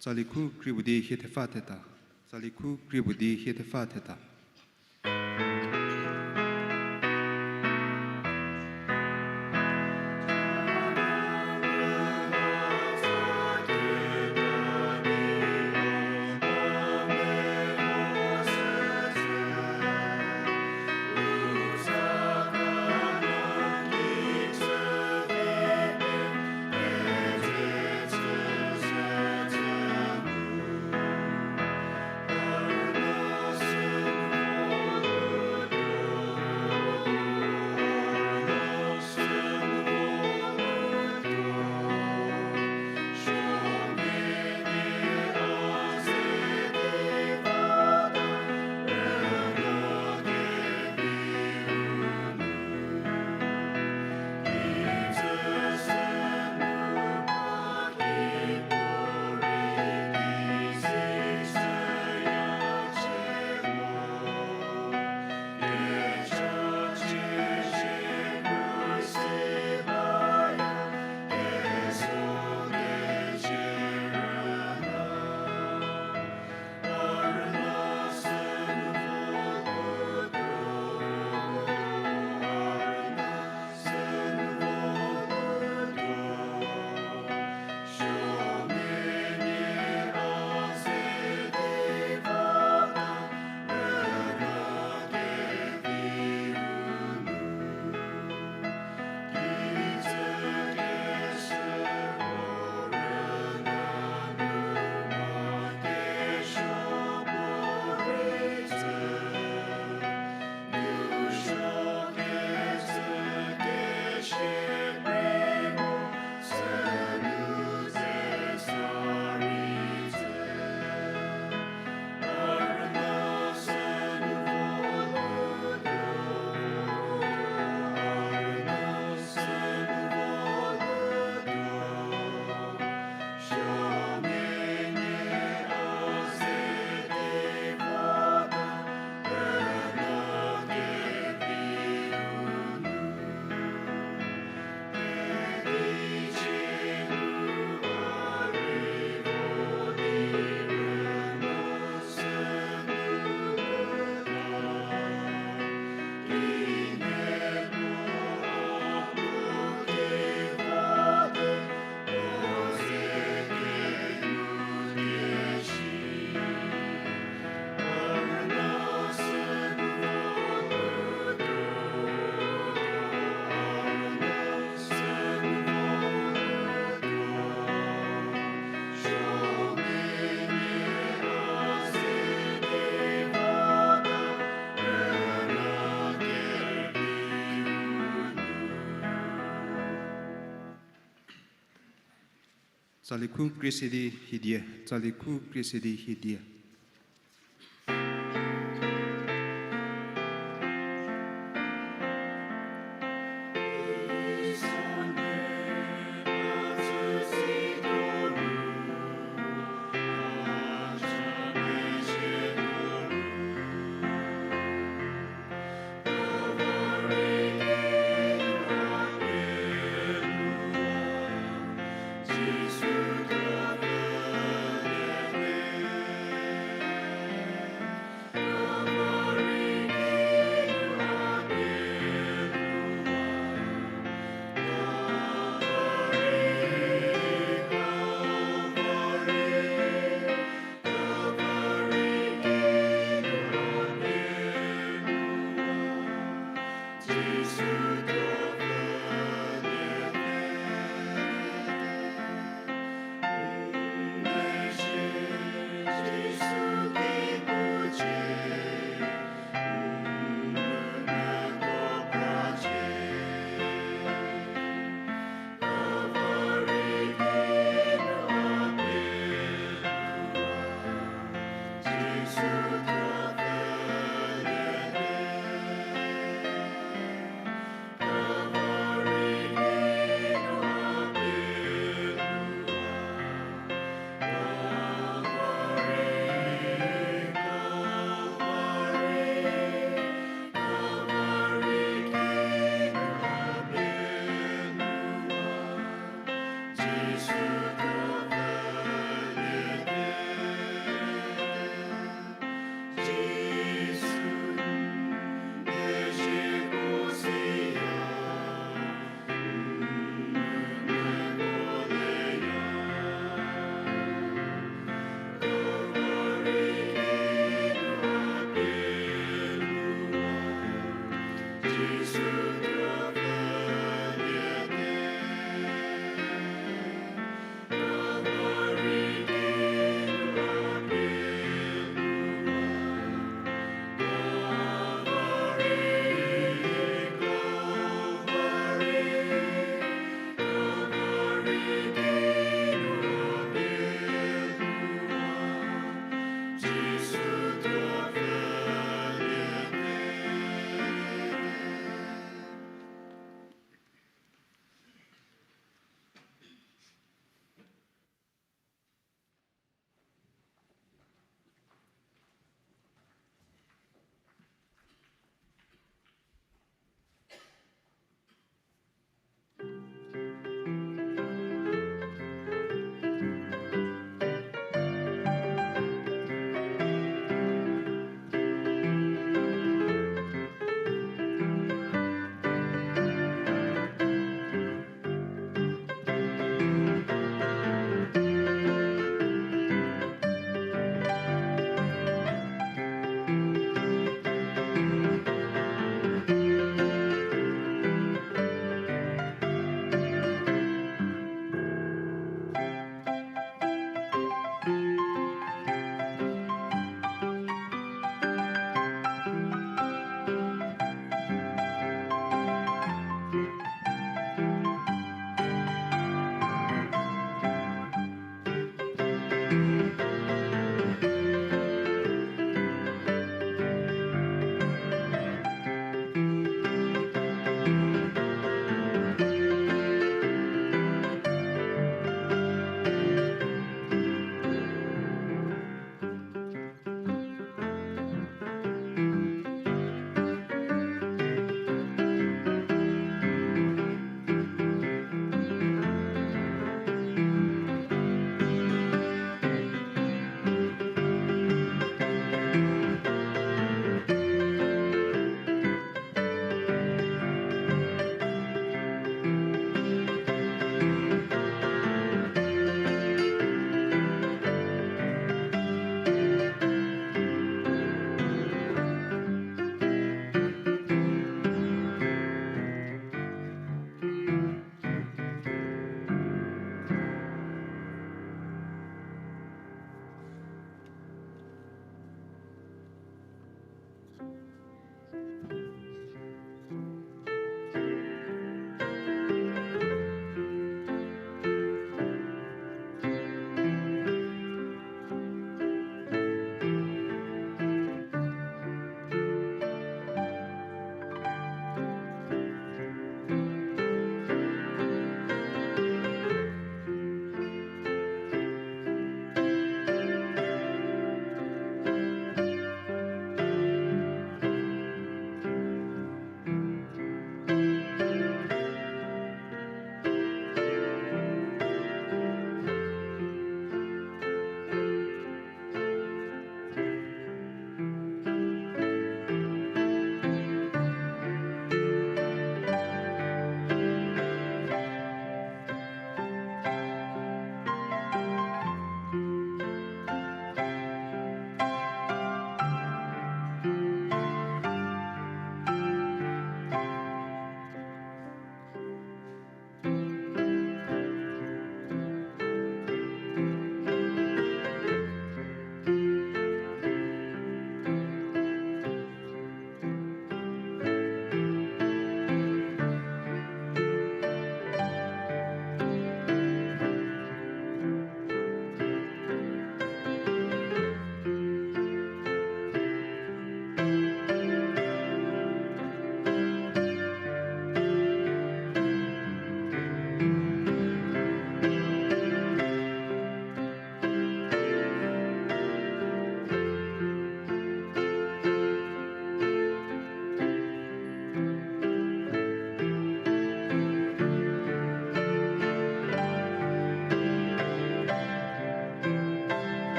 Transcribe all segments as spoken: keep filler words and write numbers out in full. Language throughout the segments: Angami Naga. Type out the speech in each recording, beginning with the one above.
Tsali khu krie puo di hie thepfa theta. Tsali khu krie puo di hie thepfa theta. Tsali khu krie se di hie die, tsali khu krie se di hie die.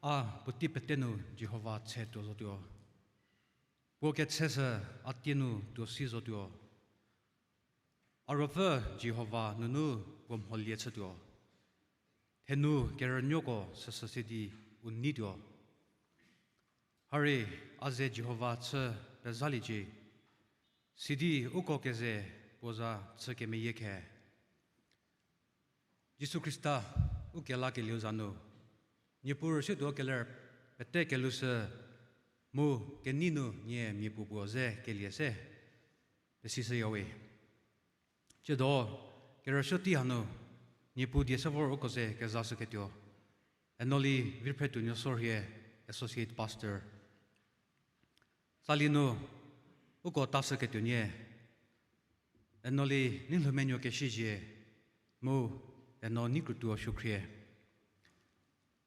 A puotei pete nu Jihova tshe tuo zotuo. Puo ketseshü a tie nu tuo si zotuo. A ruopfü Jihova nunu puo mholie chütuo. Thenu kerünuoko süsü se di u neituo. Harie, a ze Jihova chü pezhaliecie, sidi uko keze puo za chü kemeyie khe. Jisu Khrista u kelakelieu za nu, Niepuu rüsuotuo keler pete kelushü mu kenei nu nie mia puo puo ze kelie se pesishüyawe. Tsiedo, kerüsuo tei hanu, Niepuu die se vor uko ze kezashüketuo, Enoli Viphretuonuo Sorhie, Associate Pastor. Tsali nu uko tashüketuo nie, Enoli Neilhoumenuo Kesiezie, mu Eno Neikrutuo Suokhrie.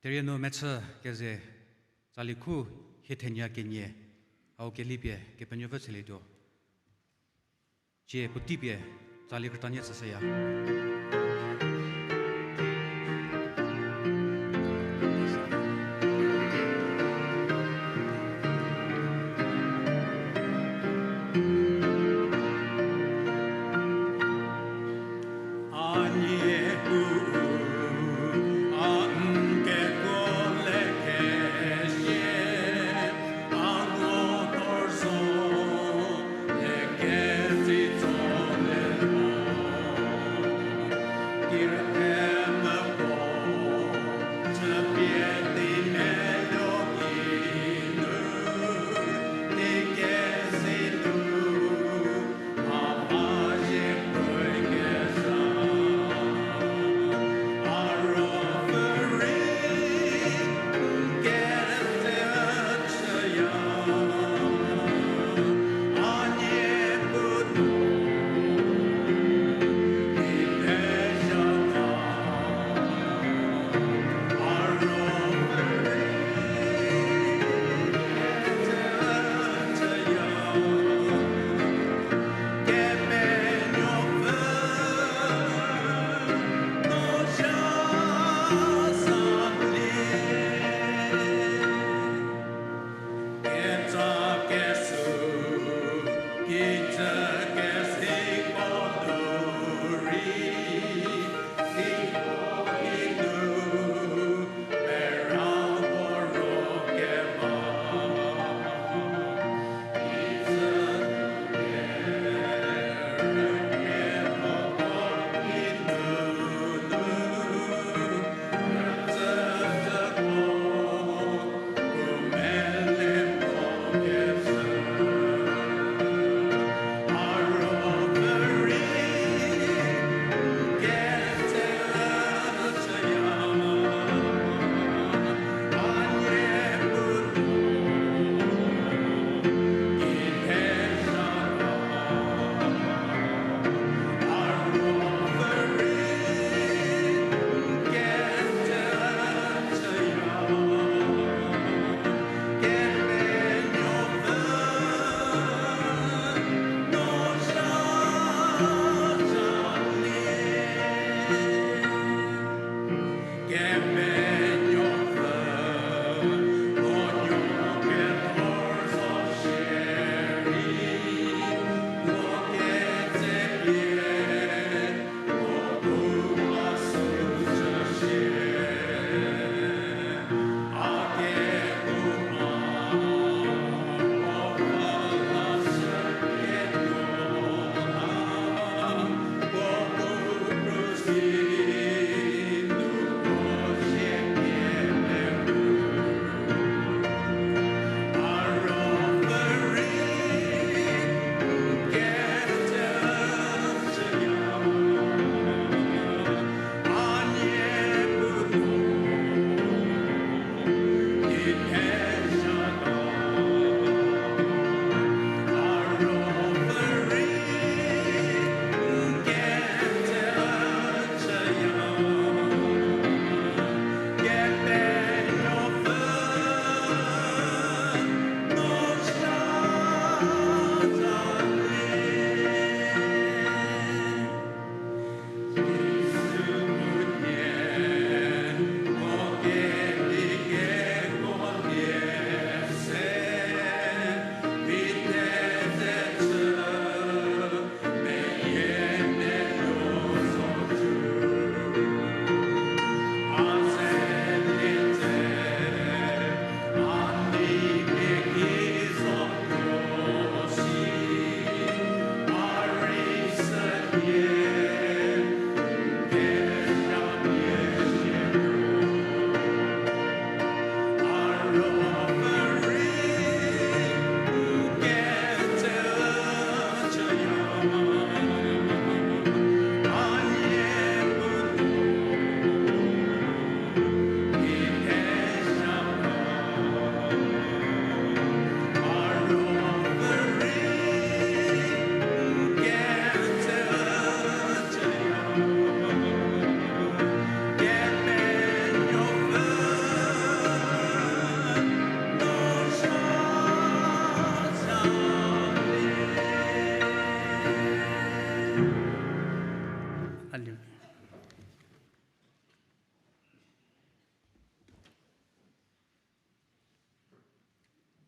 Therie nu mechü keze tsali khu hie thenya kenie, hau kelipie Kepenuopfü tshelietuo. Tsie puotei pie tsali krütanie tsüshüya.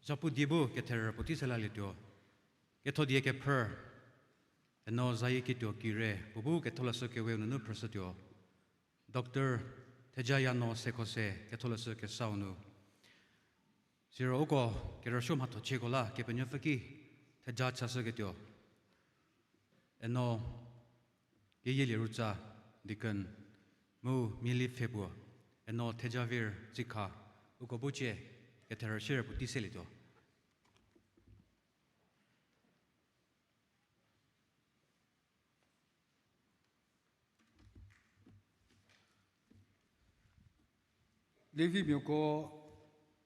Zhapu die bu ketherü puotei se lalietuo. Ketho die kephrü, eno Zayiketuo Kire, puo bu ketholeshü kewe nunu phrüshütuo. Doctor Thejayano Sekhose, ketholeshü kesau nu. Siro uko kerüsuo mhatho chieko la Kepenuopfü ki theja chashüketuo. Eno Keyielie Rutsa, deacon, mu Mieli Pfhe puo, eno Thejavir Tsikha, uko bu cie ketherü shierü puotei selietuo. Levimiako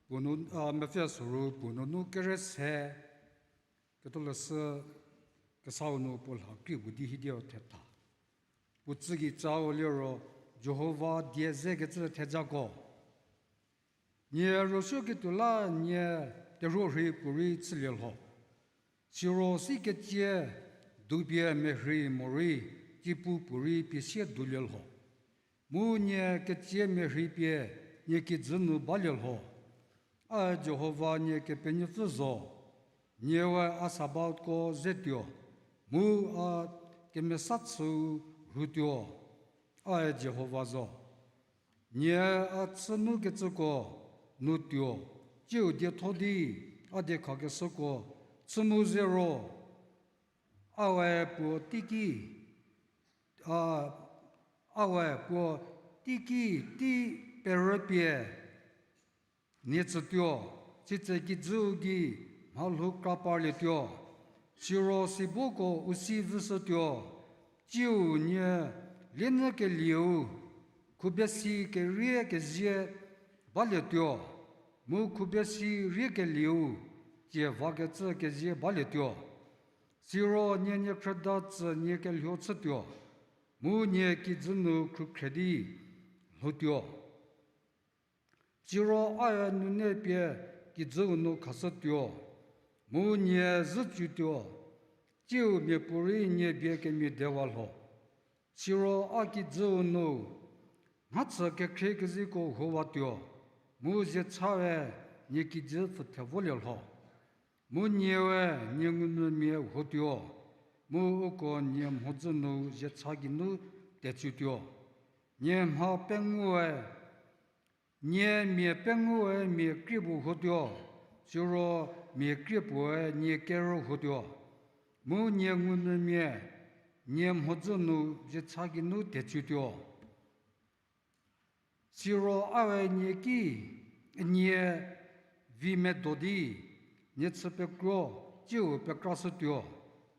puo nu, a, mepfü soru puo nunu kere se, ketholeshü kesau nu puo lha kri puo di hiediu thetha. Puo tsü gei cau liro Jihova die zekecü thejako. Nie rüsuoketuo la nie terhuo rhei puorei chülie lho. Siro sikecie dupie merhei morei, tiepu puorei pie sie dulie lho. Mu nie ketsie merhei pie nie kijü nu balie lho. A Jihova nie Kepenuopfü zo. Nie we a Sabathko zetuo, mu a kemesa chüu rhutuo. A Jihova zo. Nie a chü nu kecüko nu tuo, tsiu dietho di a diekhakeshüko chü mu ze ro, a we puo teiki, a, a we puo teiki tei perüpie nie tsütuo, sitse kijüu gei mhalhou kra parlietuo. Siro sibuko u si vüshütuo, tsiu nie lienyükelieu khubesi kerie kezie balietuo, mu khubesi riekelieu tsie vakecü kezie balietuo. Siro nie niekhrüda tsü nie kelhuo chütuo, mu nie kijü nu khrükhre di lhoutuo. Siro a-e nune pie kijüu nu khashütuo, mu nie zhütsutuo, tsiu miapuorei nie bie kemia dewa lho. Siro a kijüu nu mhachü kekhrie keziko huowatuo, mu ziechae nie kijü pfüthevolie lho. Mu nie we nie ngumvümia huotuo, mu uko nie mhodzü nu ziecha geinu tetsutuo. Nie mha pengou-e, nie mia pengou-e mia krie puo huotuo, siro mia krie puoe nie kerü huotuo. Mu nie ngumvümia nie mhodzü nu ziecha geinu tetsutuo. Siro a-e nie ki, nie vi medo di, nie chü pekro, tsiu pekrashütuo,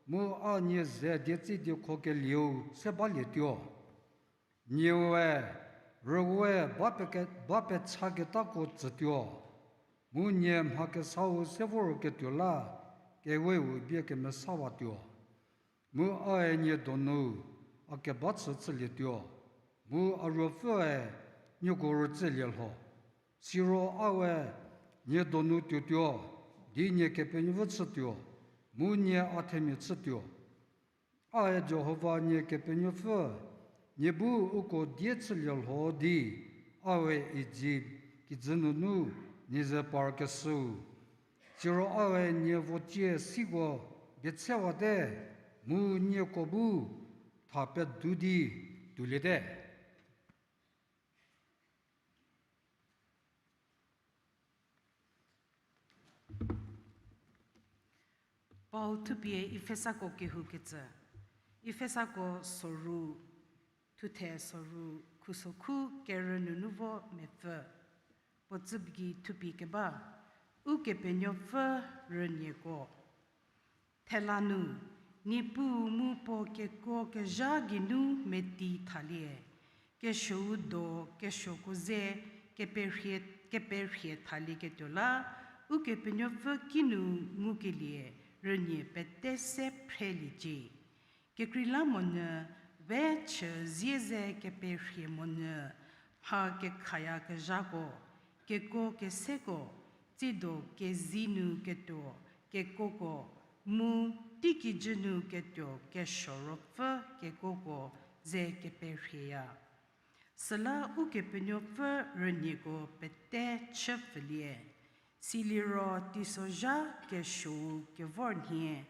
mu a nie ze dietsei diekho kelieu se balietuo. Nie we, rüwe ba peke-, ba pechaketako tsütuo, mu nie mha kesau se vorketuo la, keweu bie kemesawatuo. Mu a-e nie donu a keba chü chülietuo, mu a ruopfüe nieko rütsülie lho. Siro a we nie donu tuotuo, di nie Kepenuopfü chütuo, mu nie a themia chütuo. A-e Jihova nie Kepenuopfü, nie bu uko die chülie lho di, a we Ijipt kijü nunu nie ze parkeshüu. Siro a we nie vocie siko bietsewate, mu nieko bu tha pedu di tuoliete. Paul thupie Efesako kehoukecü. Efesako soru, thuthe soru, khusokhu kerü nunu vo mepfü. Puo tsügei thupie keba, Ukepenuopfü rünieko. Thela nu, Niepuu mu puo kekuo kezha geinu meti thalie, kesuou do kesuoko ze keperhie, keperhie thalieketuo la, Ukepenuopfü kinu ngukelie rünie pete se phreliecie. Kekreilamonyü, we chü zie ze keperhie monyü, mha kekhayakezhako, kekuo keseko, tsiedo kezei nu ketuo kekuoko, mu teikijü nu ketuo kesuo ruopfü kekuoko ze keperhieya. Süla Ukepenuopfü rünieko pete chü pfülie, Siliro teisozha kesuou kevor nhie,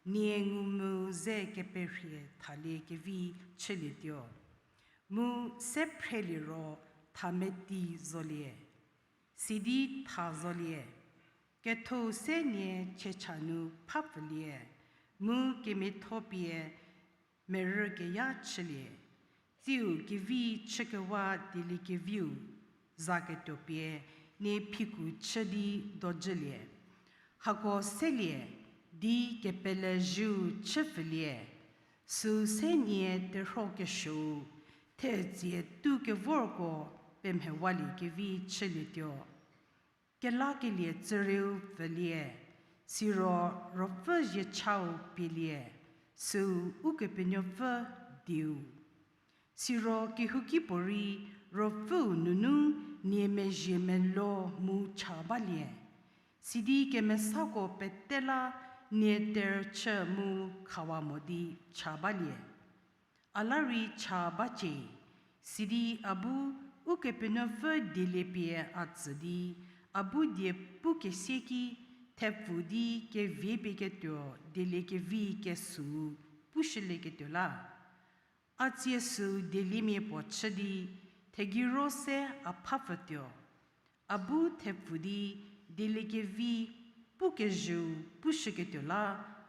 nie ngumvü ze keperhie thalie kevi chülietuo. Mu se phreliero tha meti zolie, sidi tha zolie. Ketho se nie chiecha nu phapfülie, mu kemiatho pie merü keya chülie. Tsiu kevi chükewa dieliekeviu za ketuo pie nie phiku chü di dojülie. Hako selie di kepele zhiu chüpfülie, süu se nie terhuo kesuou, thetse tu kevorko pemhewalie kevi chülietuo. Kelakelie tsürieu pfülie, siro ruopfü ziechau pielie, süu Ukepenuopfü diu. Siro kehouki puorei ruopfüu nunu nie mezhie melo mu cha balie, sidi kemesako pete la nie terchü mu khawa mo di cha balie. A la rei cha bacie, sidi a bu Ukepenuopfü dieliepie a tsü di, a bu die pukesie ki thepfu di keviepie ketuo dieliekevi kesüu pushülieketuo la. A tsie süu dieliemia puo chü di, thegiro se a phapfütuo. A bu thepfu di dieliekevi pukezhüu pushüketuo la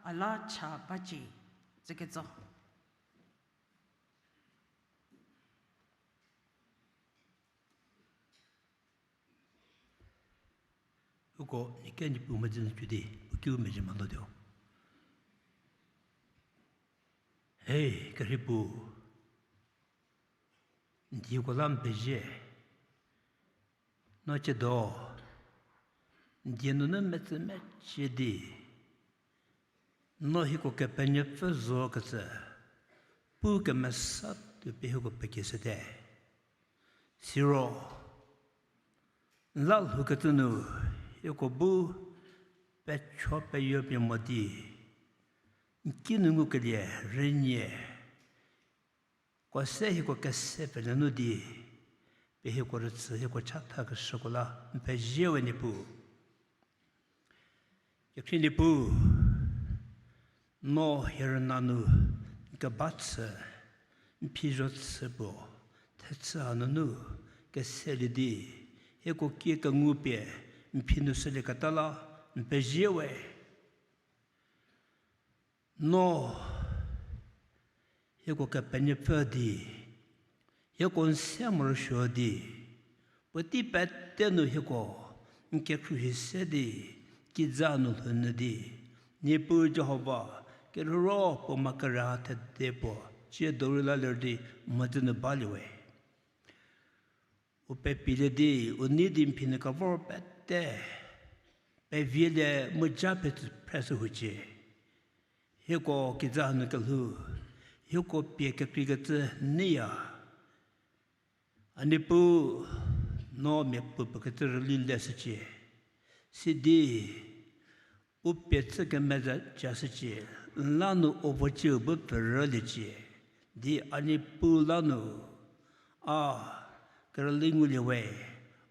a la cha bacie. Tsüketso. Uko nike Niepuu medzü nu cü di, u kiu mezhie malotuo. He, kerhei Puu, n dieko la n pezie. No ciedo, n die nunu metsü mecie di, no hieko Kepenuopfü zokecü, pu kemesa tuo pie hieko pekieshüte. Siro, n la lhoukecü nu, hieko bu pecho peyo pie mo di, n kinu ngukelie rünie, ko se hieko kese pele nu di, pie hieko rüchü hieko chatha keshüko la n pezie we Niepuu. Kekhrie Niepuu, no hie rüna nu n keba chü, n phi zo chü puo, thechü hanunu keselie di, hieko kie kengu pie n phi nu shülieketa la n pezie we. No hieko Kepenuopfü di, hieko n se morosuo di, puotei pete nu hieko n kekhruohi se di, kijü nu lhounyü di, Niepuu Jihova, kerheiro puo ma kere ha thede puo cie dorei la ler di mhodzü nu balie we. U pepilie di, u nei di n phi nu kevor pete pevielie mu ja pie tsü phreshü hucie. Hieko kijü hanu kelhou, hieko pie kekreikecü neiya. A Niepuu, no miapuo puo kecü rüli leshücie. Sidi u pie chü kemezha chashücie, n la nu u vocie bu pfürüliecie, di a Niepuu la nu, a kerüli ngulie we,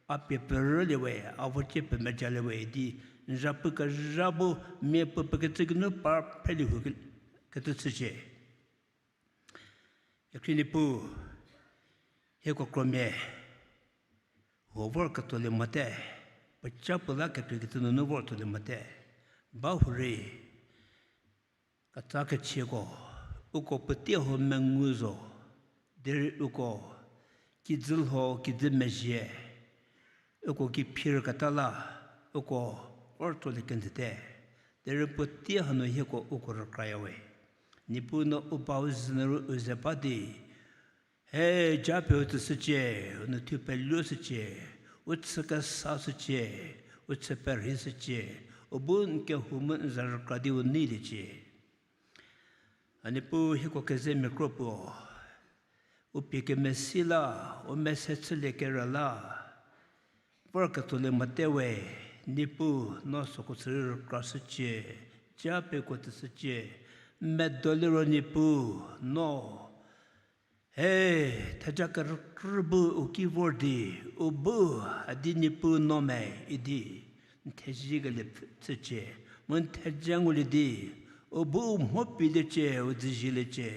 a pie pfürülie we, a vocie pemejalie we di, n zhapu kezha bu miapuo puo kecü geinu par phrelie hu ke-, kecü chücie. Kekhrie Niepuu, hieko kromia huo vor ketsolie mote, puoca puo la kekreikecü nunu vor tsolie mote, ba hurei ketsa kechieko, uko puotei hau mengu zo, derei uko kijü lho kijü mezhie, uko ki phirketa la, uko vor tsolie kenjüte, derei puotei hanu hieko uko rükraya we. Niepuu no u bau zhü nu ru u ze ba di, he, japie u tsüshücie, u nu thu peluoshücie, u chü kesashücie, u chü perheishücie, u bu n kehou mu n za rükra di u neiliecie. A Niepuu hieko kezemia kro puo, u pie kemesi la, u mese chülie kere la, vor ketsolie mote we, Niepuu no süko chü rei rükrashücie, japie uko tsüshücie, medo liro Niepuu no, he, theja kerükrü bu u ki vor di, u bu, a di Niepuu no me, idi, N theziekelie pfü-, chücie, mu n theja ngulie di, u bu u mho pieliecie, u dzüzieliecie.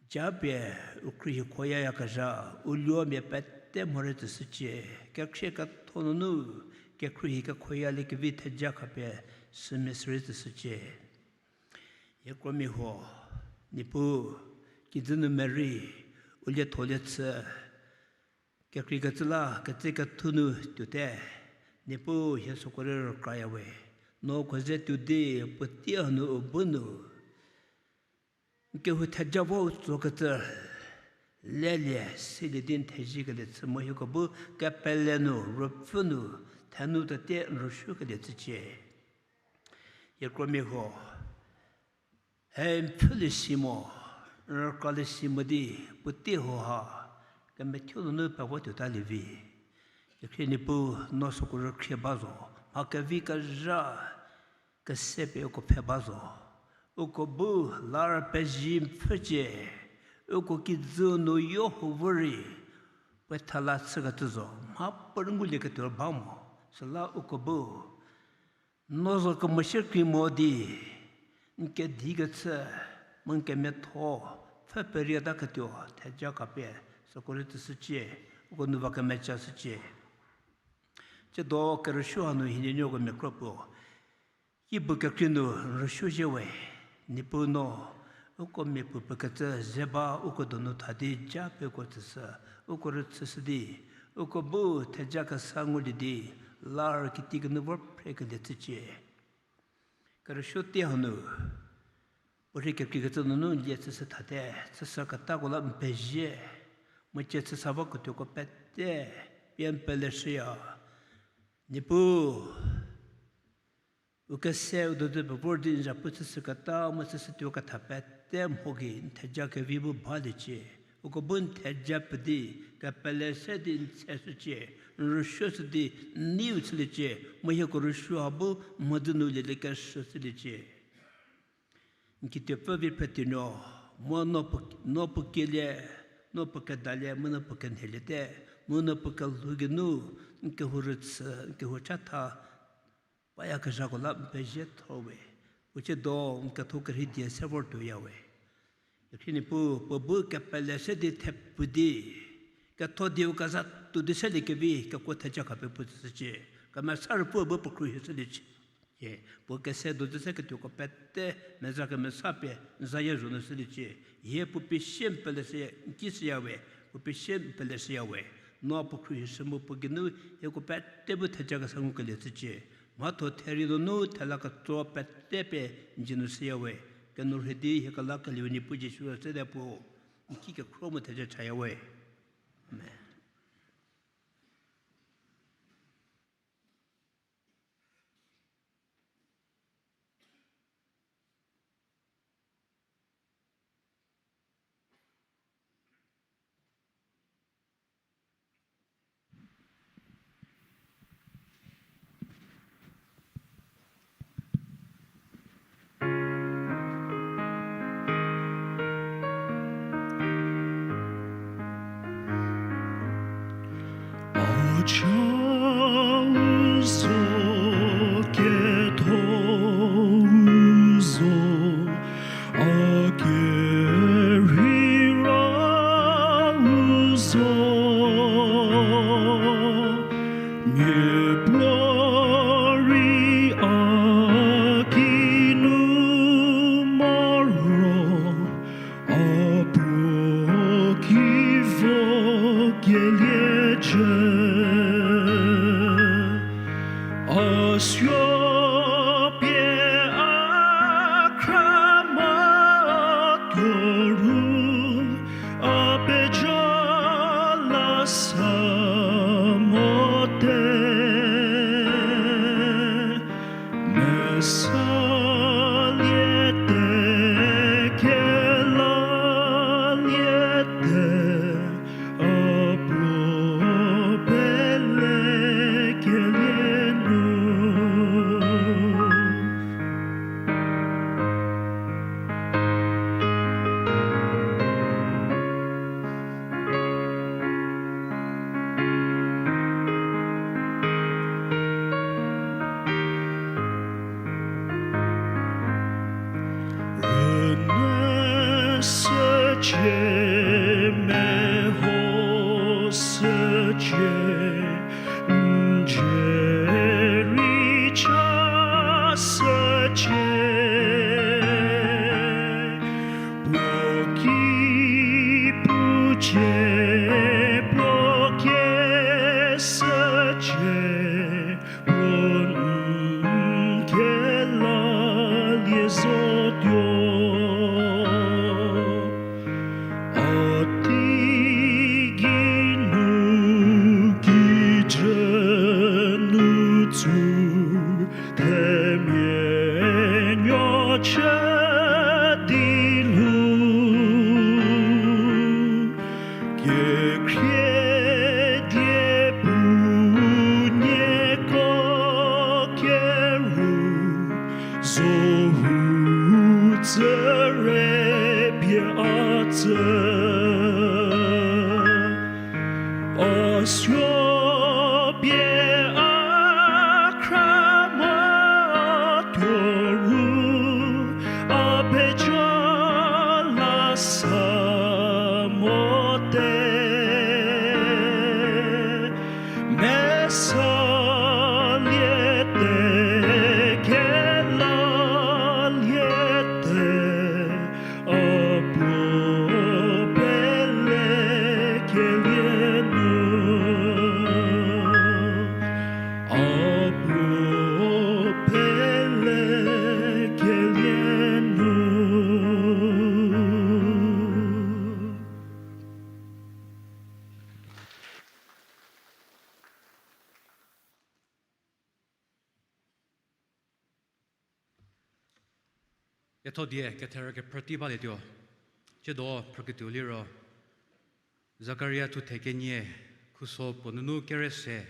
Japie u khruohi khoyayakezha, u luomia pete mhorei tsüshücie, kekhrie ketho nunu, kekhruohi kekhoyalie kevi theja khapie, sümia sürei tsüshücie. Hie kromia huo, Niepuu, kijü nu merei, u lietholie chü, kekreikecü la ketsekethu nu tuote, Niepuu hie süko rei rükraya we, no ko ze tuo di puotei hanu u bu nu n kehou theja vo u tsokecü lelie silie di n theziekelie chü mu hieko bu kepele nu, ruopfü nu, thenu tete n rüsuokelie chücie. Hie kromia huo, hie n pfhülie si mo, n rükralie si mo di, puotei hau ha, kemethuo nunu pevo tuotalie vi. Kekhrie Niepuu, no süko rükhrie ba zo, mha kevi kezha, kese pie uko pfhe ba zo. Uko bu lar pezie n pfhücie, uko kijü nu yo hu vo rei, puo thala chükecü zo, mha puorei ngulieketuo ba mo, süla uko bu no zo kemosie krei mo di, n kedikechü, mu n kemetho, pfhe perietaketuo theja khapie, süko rei tsüshücie, uko nu va kemeca shücie. Tsiedo kerüsuo hanu hinienuoko mia kro puo, kibu kekrei nu n rüsuo zhie we, Niepuu no, uko mia puo pekecü ze ba uko donu tha di ja pie uko tsüshü, uko rüchüshü di, uko bu theja kesa ngulie di, lar kiti kenu vor phrekelie chücie. Kerüsuo tei hanu, puorei kekreikecü nunu lie chüshü thate, chüshüketako la n pezie, mu cie chüsa vaketuoko pete, pie n peleshüya, Niepuu, u kese u dodü pie vor di n zapu chüshüketa mu chüshütuo ketha pete mho gei n theja kevi bu baliecie. Uko bu n theja pie di, kepele se di n tseshücie, n rüsuoshü di n neiu chüliecie, mu hieko rüsuo ha bu mhodzü nu lieliekeshü chüliecie. N kituopfü vi phretuonuo, mu no puo, no puo kielie, no puo kedalie, mu no puo kenheliete, mu no puo kelhou geinu, n kehou rüchü, n kehou chatha, bayakezhako la n pezie tho we, puo tsiedo n ketho kerhei die se vor tuoya we. Kekhrie Niepuu, puo bu kepele se di thepu di, ketho dieu keza tuo di seliekevi kekuo theja khapie puo tsüshücie, kemesa rüpfü bu puo khruohi shüliecie. Puo kese dozü se ketuoko pete, meza kemesa pie, n zayie zho nu shüliecie. Hie puo pie sie n peleshüya, n ki shüya we, puo pie sie n peleshüya we. No puo khruohi shü mu puo geinu, hieko pete bu theja kesa ngukelie chücie. Mhatho therie donu thela ketso pete pie n dzie nu shüya we. Kenourhei di hie kelakelieu Niepuu Jisu sede puo, n ki kekhro mu theja chaya we. Amen. Cie meho shücie, n dzie rei cha shücie, puo ki pucie, puo kie shücie, puo n kelalie zotuo. A teigei nu kijü nu tsu, themia nuo chü di lhou. Kekhrie die pu nieko keru, zohu tsüre pie a tsü. A suo pie a khra mo tuo ru, a pejo la sa mote. Mesaliete, kelaliete, a puo pelekelie nu, a puo pelekelie nu. Ketho die ketherü kephrü tei balietuo. Tsiedo phrüketuo liro, Zakaria thuthe kenie, khuso puo nunu kere se,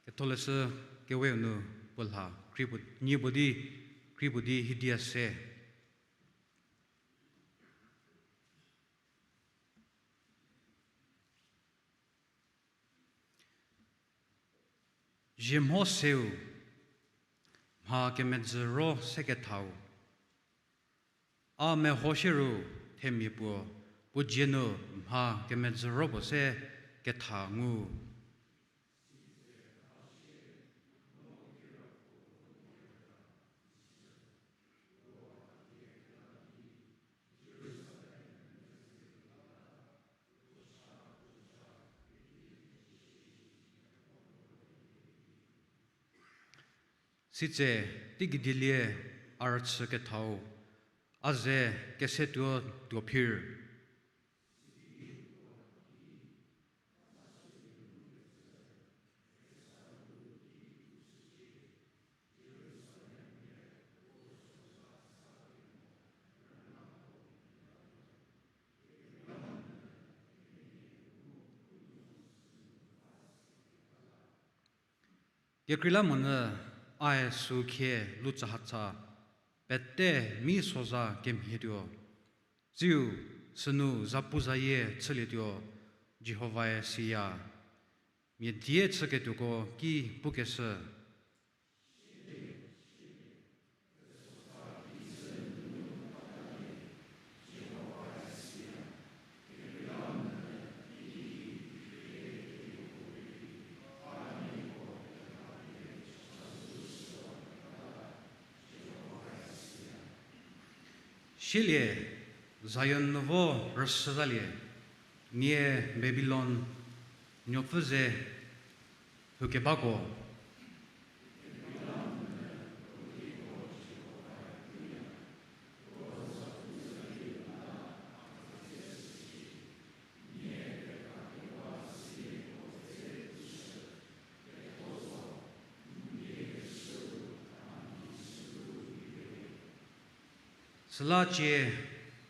Ketholeshü Kewe-u nu puo lha kri puo, nie puo di, kri puo di hidia se. Ziemho seu, mha kemedzü ro se kethau. A mehoshie ru themia puo, puo dzie nu mha kemedzü ro puo se ketha ngu. Sitse, teigei dielie a rüchü kethau, a ze kesetuo tuo phir. Kekreilamonyü ae süu khie lutsahatsa pete mi soza kemhietuo. Tsiu sünu zapuzayie chülietuo, Jihovae siya. Mia die chüketuoko ki pukeshü. Sielie, Zion nu vo rüshütalie, nie Babilon nuopfü ze lhoukebako. Süla cie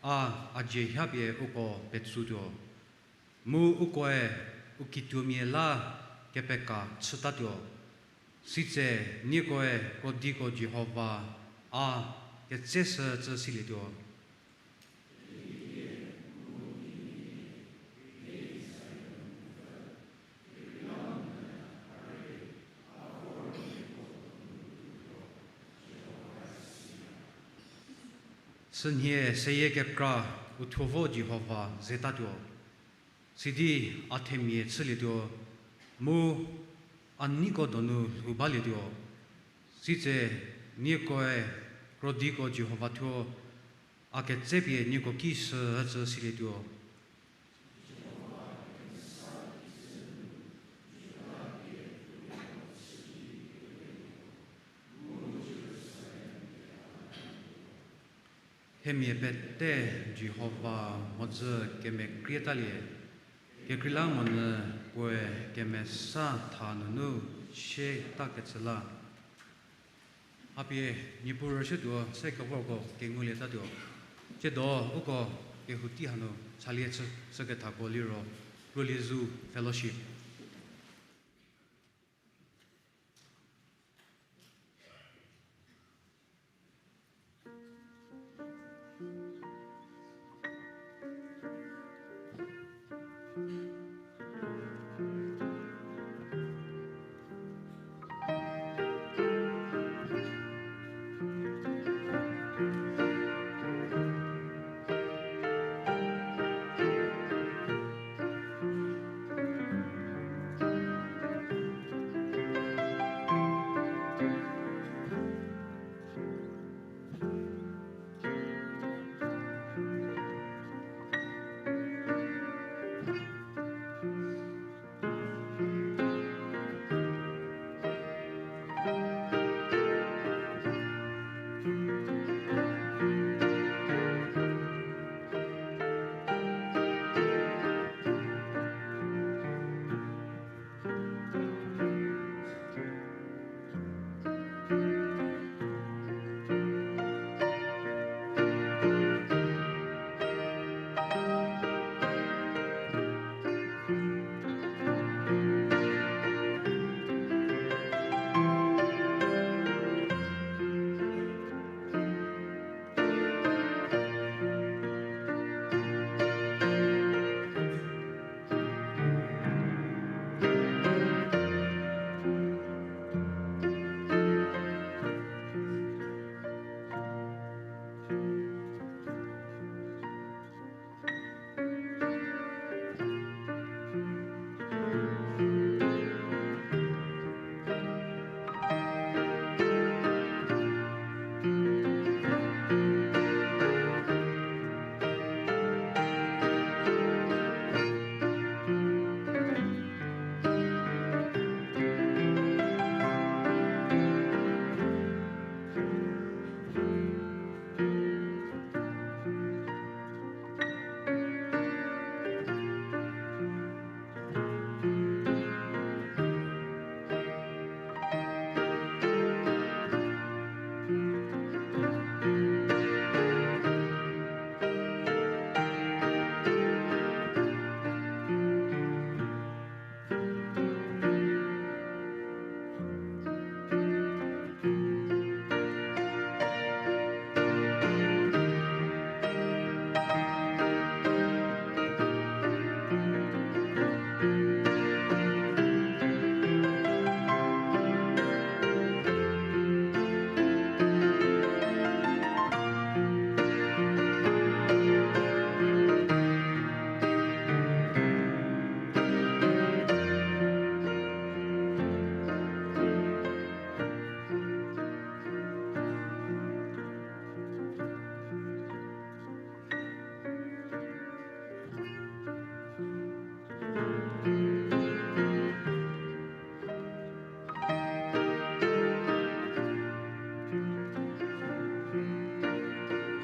a a dzie hapie uko petsutuo, mu ukoe u kituomia la kepeka chütatuo. Sitse niekoe Krodiko Jihova a ketseshü cü silietuo. Sünhie seyie kekra u thuo vo Jihova zetatuo. Sidi a themia chülietuo, mu a neiko donu lhou balietuo. Sitse niekoe krodiko Jihova thuo a ketsepie nieko ki shü ücü silietuo. Themia pete Jihova mhodzü kemekrietalie, kekreilamonyü puoe kemesa tha nunu sie takecü la. Hapie Niepuu rüshütuo se kevorko kengulietatuo. Tsiedo uko kehou tei hanu chalie chü, chükethako liro, Kruliezu Fellowship.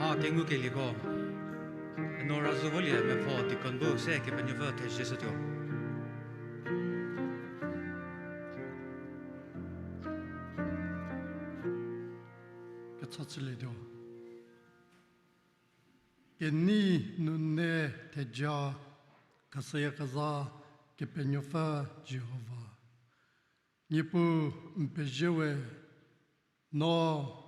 Ha kengukelieko, Eno Razüvolie mepfü deacon bu se Kepenuopfü thezie shütuo. Kecha chülietuo. Kenei nunu theja khashüyakezha Kepenuopfü Jihova, Niepuu n pezie we, no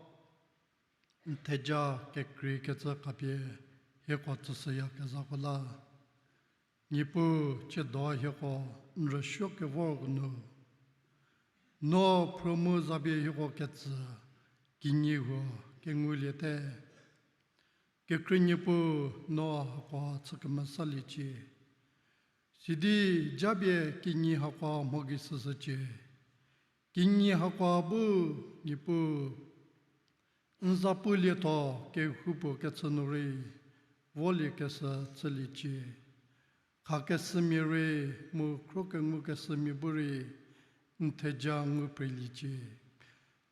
n theja kekreikecü khapie hieko tsüshüyakezhako la. Niepuu tsiedo hieko n rüsuo kevorko nu, no phrü mu zapie hieko ketsü kinyi huo kenguliete. Kekhrie Niepuu, no hakoha chü kemesaliecie. Sidi japie kinyi hakoha mho gei süshücie. Kinyi hakoha bu Niepuu n za pulietho kehoupuo kechü nu rei volie keshü chüliecie. Khakeshümia rei mu khro kengukeshümia bu rei n theja ngu preliecie.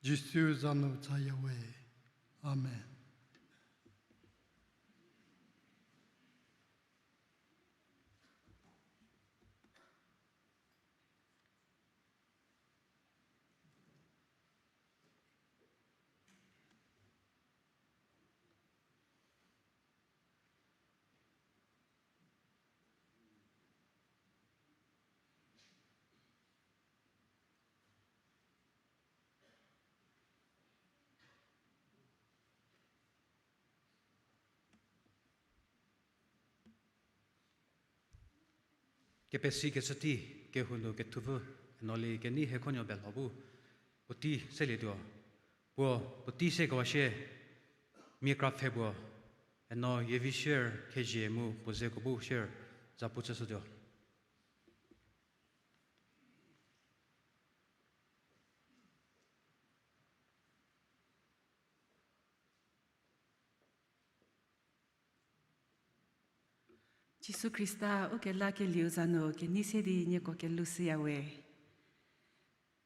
Jisu za nu chaya we. Amen. Kepesikecü tei, kehou nu kethupfü, eno lie kenei hekhonuo belho bu puotei selietuo. Puo puotei sekewa shie, mia kra pfhe puo, eno Yevi shier Khezhie mu puo zeko bu shier zapu chüshütuo. Jisu Khrista ukelakelieu za nu kenei se di nieko kelhou shüya we.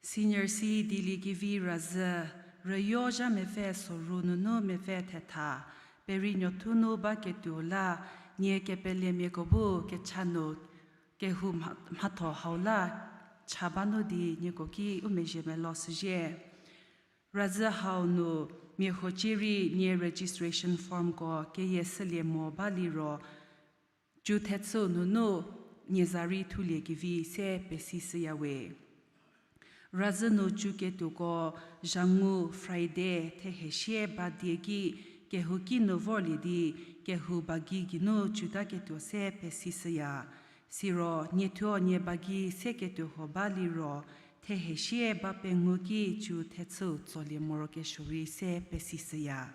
Senior C Dieliekevi Razhü, rüyo zha mepfü soru nunu mepfü thetha, peri nuothu nu baketuo la, nie kepelemiako bu kecha nu kehou mha-, mhatho hau la cha ba nu di nieko ki u mezhie melo shüzhie. Razhü hau nu mia huocie rei nie registration formko keyie shülie mo ba liro, cu thechüu nunu nie za rei thuliekevi se pesishüya we. Razhü nu cuketuoko zhangu Friday thehesie ba die ki kehouki nu vorlie di kehou ba gei geinu cutaketuo se pesishüya. Siro nie thuo nie ba gei seketuo huo ba liro, thehesie ba pengou ki cu thechüu tsolie morokesuo rei se pesishüya.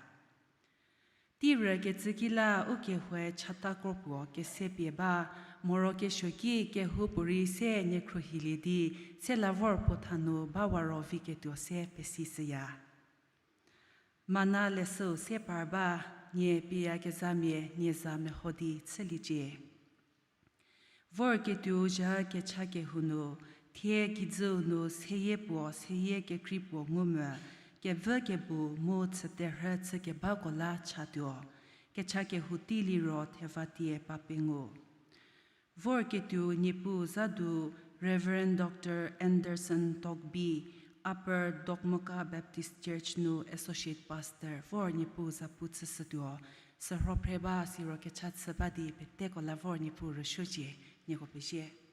Tei rükecü ki la ukehoue chata kropuo kesepie ba, morokesuo ki kehoupuorei se nie khruohilie di, se la vor puo tha nu ba waro viketuo se pesishüya. Mana leshüu se par ba, nie pieyakezhamia nie za meho di chüliecie. Vorketuo zha kecha kehou nu, thie kijüu nu seyie puo seyie kekrei puo ngu mü, kevü kebu mu chüterhü chükebako la chatuo, kecha kehou tei liro thevatie ba pengou. Vorketuo Niepuu za du Reverend Doctor Anderson Tokbi, Upper Dokmoka Baptist Church nu Associate Pastor vor Niepuu zapu chüshütuo, sürho phre ba siro kecha chü ba di peteko la vor Niepuu rüsuocie, nieko pezie.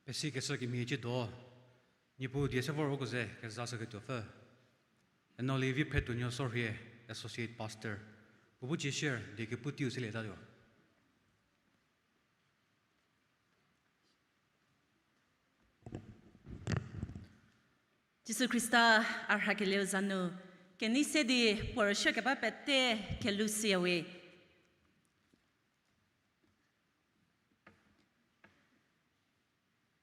Pesikeshü kemhie ciedo, Niepuu die se vor uko ze kezashüketuopfü. Eno Levi Phretuonuo Sorhie, Associate Pastor. Puo bu cie share die kepu teiu selietatuo. Jisu Khrista a rhakelieu za nu, kenei se di puo rüsuokeba pete kelhou shüyawe.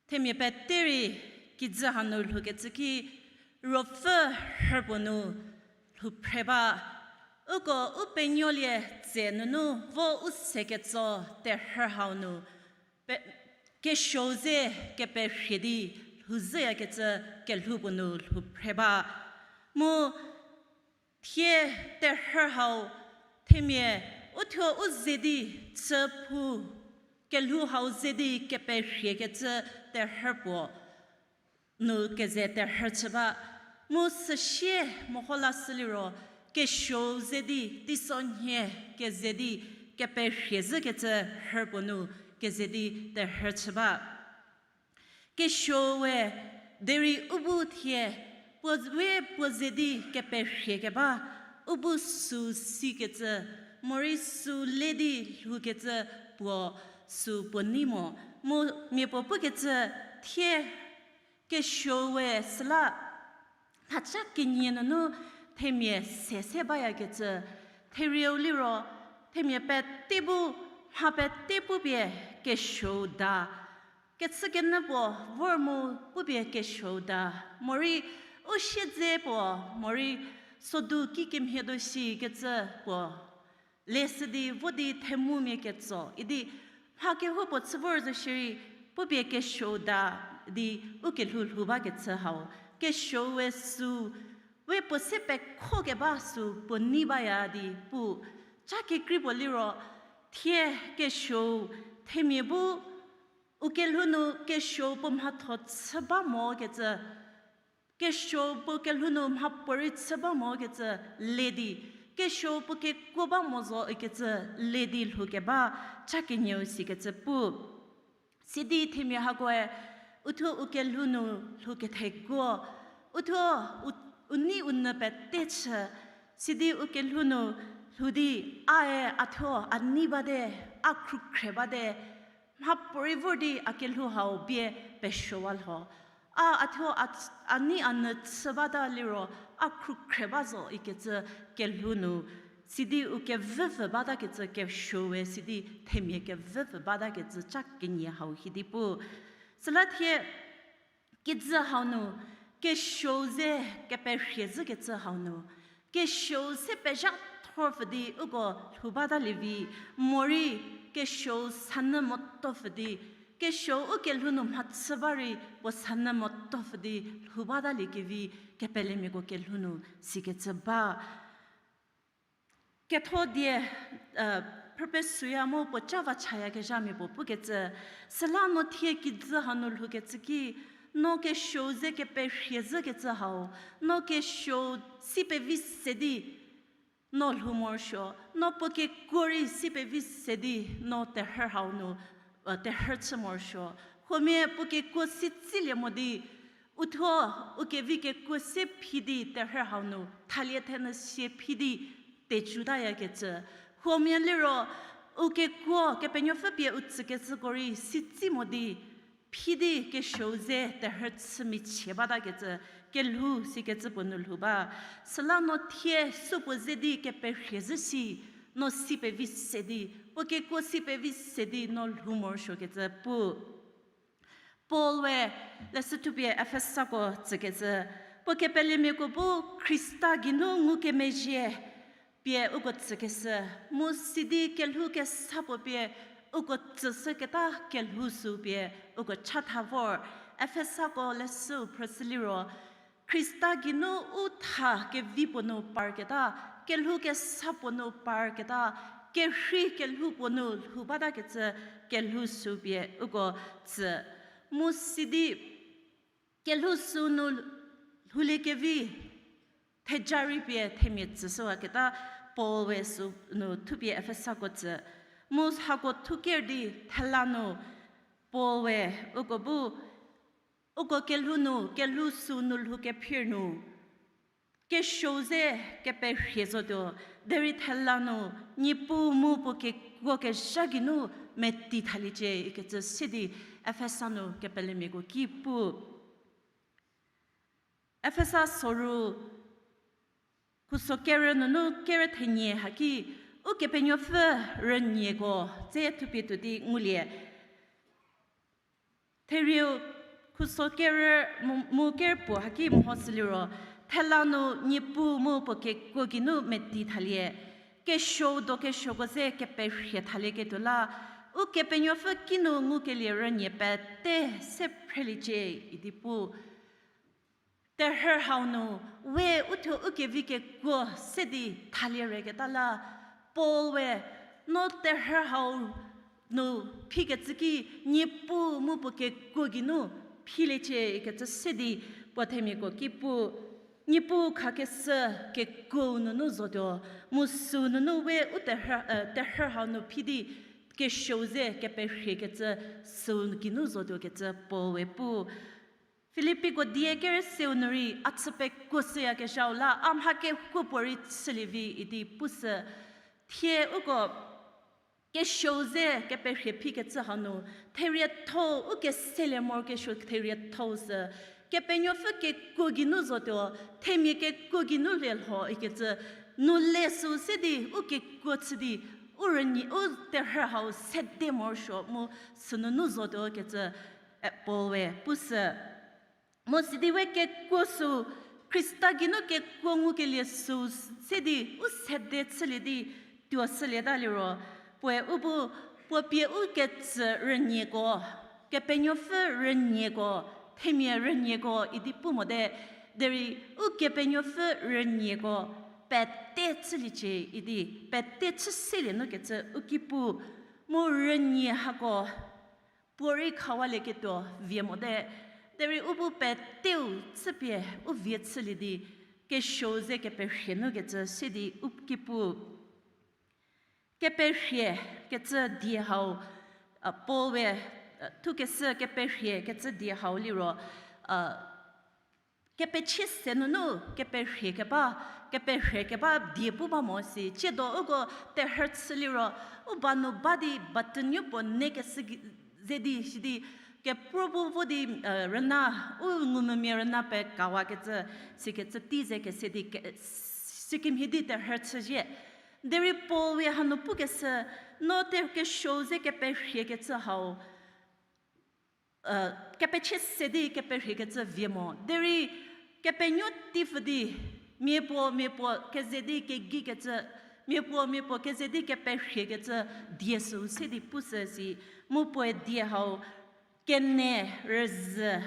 Themia pete rei kijü hanu lhoukecü ki Ruopfü rhüpuo nu lhouphre ba. Uko u penuolie tse nunu vo u se ketso terhü hau nu pe-, kesuou ze keperhie di lhouzhüyakecü kelhou puo nu lhouphre ba. Mu thie terhü hau themia uthuo u ze di chü phu kelhou hau ze di keperhiekecü terhü puo nu keze terhü chü ba. Mu süsie meho lashü liro kesuou ze di teisonhie keze di keperhie zhükecü rhü puo nu keze di terhü chü ba. Kesuoue derei u bu thie puo we puo ze di keperhie keba, u bu süu sikecü, morei süu le di lhoukecü puo süu puo nei mo, mu mia puo pukecü thie kesuoue süla mhaca kenie nunu themia se se bayakecü, therieu liro themia pete bu mha pete pupie kesuou da. Kechükenyü puo vor mu pupie kesuou da. Morei u siedze puo, morei sodu kikemhie do shikecü puo le sü di vo di themumia ketso idi mha kehoupuo chü vor zo shierei pupie kesuou da di u kelhou lhou bakecü hau. Kesuoue süu we puo se pekho keba süu puo nei baya di pu. Ca kekrei puo liro thie kesuou themia bu u kelhou nu kesuou puo mhatho chü ba mokecü, kesuou puo kelhou nu mhapuorei chü ba mokecü le di, kesuou puo kekuo ba mo zo ikecü le di lhoukeba ca kenieu sikecü pu. Sidi themia hakoe uthuo u kelhou nu lhouketheguo, uthuo u, u nei u nyü pete chü, sidi u kelhou nu lhou di, ae a thuo a nei bate, a khrukhre bate, mhapuorei vor di a kelhou hau bie pesuowa lho. A, a thuo a, a nei a nyü chü bata liro a khrukhre ba zo ikecü kelhou nu, sidi u kevüpfü batakecü kesuoue sidi themia kevüpfü batakecü ca kenie hau hi di pu. Süla thie kijü hau nu, kesuou ze keperhie zhükecü hau nu, kesuou se pezha thorpfü di uko lhou batalie vi, morei kesuou sanyü motopfü di, kesuou u kelhou nu mhachü ba rei puo sanyü motopfü di lhou batalie kevi kepelemiako kelhou nu sikecü ba. Ketho die, purpose süya mu puo ca va chayakezhamia puo pukecü, süla no thie kijü hanu lhoukecü ki, no kesuou ze keperhie zhükecü hau, no kesuou si pevi se di no lhou morosuo, no puo kekuo rei si pevi se di no terhü hau nu, terhü chü morosuo. Huomia puo kekuo si tsilie mo di, uthuo u kevi kekuo se phi di terhü hau nu thalie thenyü sie phi di tecutayakecü. Huomia liro u kekuo Kepenuopfü pie u tsükecüko rei si tsi mo di, phi di kesuou ze terhü chü michie batakecü kelhou sikecü puo nu lhou ba. Süla no thie supuo ze di keperhie zhü si, no si pevi se di, puo kekuo si pevi se di no lhou morosuokecü pu. Paul-e leshü thupie Efesako tsükecü, puo kepelemiako bu Khrista geinu ngukemezhie pie uko tsükeshü, mu sidi kelhou kesa puo pie uko tsüshüketa kelhou sü pie uko chatha vor. Efesako leshüu phrüshü liro, Khrista geinu u tha kevi puo nu parketa, kelhou kesa puo nu parketa, kerhei kelhou puo nu lhou batakecü kelhou sü pie uko tsü. Mu sidi kelhou sü nu lhoulie kevi theja rei pie themia tsüshüwaketa Paul-e sü nu thupie Efesako tsü. Mu hako thuker di thela nu Paul-e uko bu Uko kelhou nu, kelhou süu nu lhou kephir nu, kesuou ze keperhie zotuo, derei thela nu, Niepuu mu puo kekuokezha geinu meti thaliecie ikecü se di Efesa nu kepelemiako ki pu. Efesa soru khuso kerü nunu kerü thenie haki, Ukepenuopfü rünyieko dze thupie tuo di ngulie. Therieu khuso kerü mu, mu kerü puo haki mho süliro, thela nu Niepuu mu puo kekuo geinu meti thalie, kesuou do kesuoko ze keperhie thalieketuo la, Ukepenuopfü kinu ngukelie rünyie pete se phreliecie idi pu. Terhü hau nu, we uthuo ukevi kekuo se di thalie reketa la, Paul we, no terhü hau nu phikecü ki, Niepuu mu puo kekuo geinu philiecie ikecü se di puo themiako ki pu. Niepuu khakeshü kekuou nunu zotuo, mu süu nunu we u terhü, terhü hau nu phi di kesuou ze keperhiekecü süu geinu zotuo kecü Paul we pu. Filippiko die kerü seu nu rei a chü pekuoshüyakezhau la a mha kehoupuorei chülie vi idi pushü. Thie uko kesuou ze keperhie phikecü hanu, therietho-u u keselie morokesuo therietho-u sü, Kepenuopfü kekuo geinu zotuo, themia kekuo geinu lielho ikecü, nu le süu se di u kekuo chü di, u rünyi, u terhü hau sede morosuo mu sünunu zotuo kecü, Paul we pushü. Mu sidi we kekuo süu, Khrista geinu kekuo ngukelie süu se di u sede chülie di tuoshülieta liro, puoe u bu, puo pie u ketsü rünyieko, Kepenuopfü rünyieko, themia rünyieko idi pu mote, derei Ukepenuopfü rünyieko pete chüliecie idi, pete chü selie nu kecü u ki pu, mu rünyie hako puorei khawalieketuo vie mote, derei u bu peteu chüpie u vie chülie di, kesuou ze keperhie nu kecü se di u ki pu. Keperhie kecü die hau, Paul we thukeshü keperhie kecü die hau liro, kepechie se nunu keperhie keba, keperhie keba die pu ba mo si. Tsiedo uko terhü chü liro, u ba nu ba di button-u puo ne keshü ze di, sidi kepro bu vo di, rüna, u ngumvümia rüna pekawakecü, sikecü tei ze kese di, sikemhie di terhü chüzhie. Derei Paul we hanu pukeshü, no te kesuou ze keperhie kecü hau, kepechie se di keperhie kecü vie mo. Derei kepenuo teipfü di, mia puo, mia puo keze di kegei kecü, mia puo, mia puo keze di keperhie kecü die süu se di pushü si, mu puoe die hau, kene rüzhü,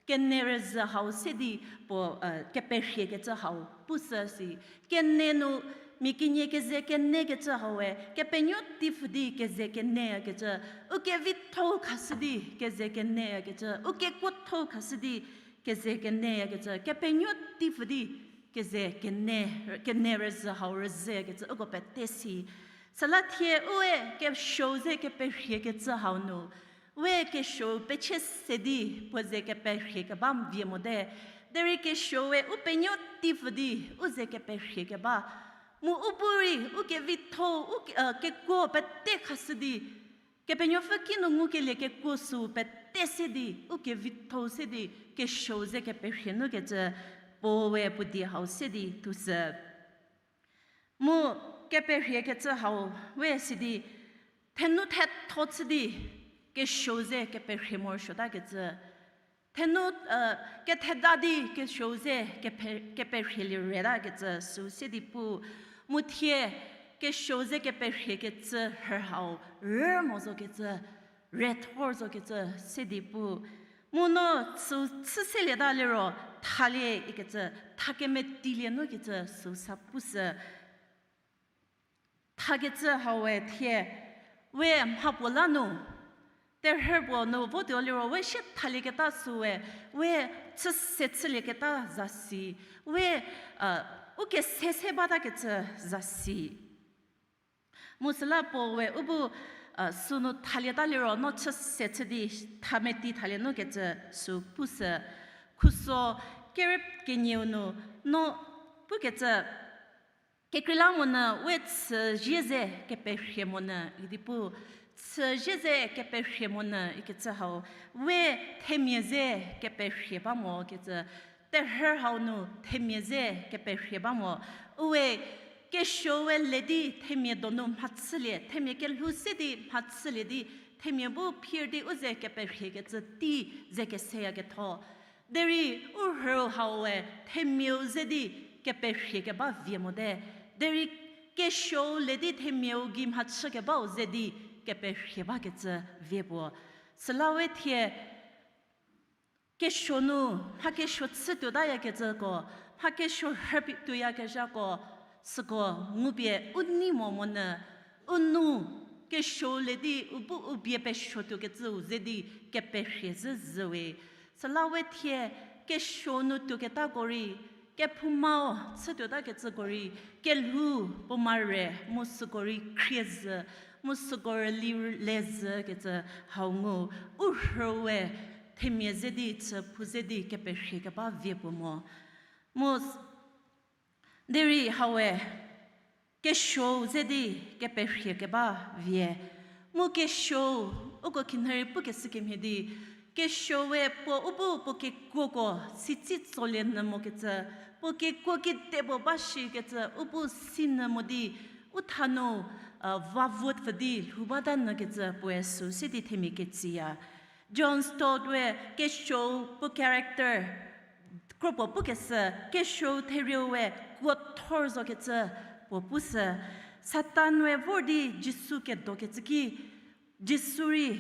kene rüzhü hau se di puo, keperhie kecü hau pushü si. Kene nu, mia kenie keze kene kecü haue, kepenuo teipfü di keze keneyakecü, u kevitho-u khashü di keze keneyakecü, u kekuotho-u khashü di keze keneyakecü, kepenuo teipfü di keze kene, kene rüzhü hau rüzhüyakecü, uko pete si. Süla thie u-e kesuou ze keperhie kecü hau nu, we kesuou pechie se di puo ze keperhie keba vie mote, derei kesuoue u penuo teipfü di u ze keperhie keba, mu u bu rei u kevitho, u ke, kekuo pete khashü di, Kepenuopfü kinu ngukelie kekuo süu pete se di, u kevitho se di, kesuou ze keperhie nu kecü, Paul we puo die hau se di tushü. Mu keperhie kecü hau we sidi, thenu thetho chü di, kesuou ze keperhie morosuotakecü. Thenu, ketheda di kesuou ze kepe, keperhielie retakecü süu se di pu. Mu thie kesuou ze keperhie kecü rhü hau, rü mo zokecü, rethor zokecü se di pu. Mu no süu chü selieta liro, thalie ikecü, tha kemetilie nu kecü süu sa pushü. Thakecü haue thie, we mhapuo la nu, terhü puo nu votuo liro we sie thalieketa süue, we chü se chülieketa za si, we, u kese se batakecü za si. Mu süla Paul we u bu, sünu thalieta liro no chü se chü di thameti thalie nu kecü sü pushü. Khuso kerü kenieu nu no pukecü, kekreilamonyü we chüzie ze keperhie monyü idi pu, chüzie ze keperhie monyü ikecü hau, we themia ze keperhie ba mo kecü, terhü hau nu themia ze keperhie ba mo, uwe kesuo we le di themia donu mhachülie, themia kelhou se di mhachülie di, themia bu phir di u ze keperhie kecü tei ze keseya ketho. Derei u rhüu hau we themiau ze di keperhie keba vie mote. Derei kesuou le di themiau gei mhachü kebau ze di keperhie bakecü vie puo. Süla we thie kesuo nu mha kesuo chütuotayakecüko, mha kesuo rhüpie tuoyakezhako, süko ngupie u nei mo monyü, u nu kesuou le di u bu u bie pesuotuokecüu ze di keperhie zhü zhüwe. Süla we thie kesuo nu tuoketako rei, kephoumau chütuotakecüko rei, kelhou puo mare mu süko rei khrie zhü, mu süko rüli le zhükecü hau ngu, u rhüu we themia ze di chü phu ze di keperhie keba vie puo mo. Mu derei hau we kesuou ze di keperhie keba vie. Mu kesuou, uko khinhie rei pukeshü kemhie di, kesuou we puo u bu puo kekuoko sitsi tsolie nyü mokecü, puo kekuo kedipuo ba shikecü u bu si nyü mo di, u thanu, va vo pfü di lhou bata nyükecü puoe sü se di themia ketsiya. John Stott we kesuou puo character kropuo pukeshü, kesuou therieu we kuothor zokecü puo pushü. Satan we vor di Jisu kedokecü ki, Jisu rei,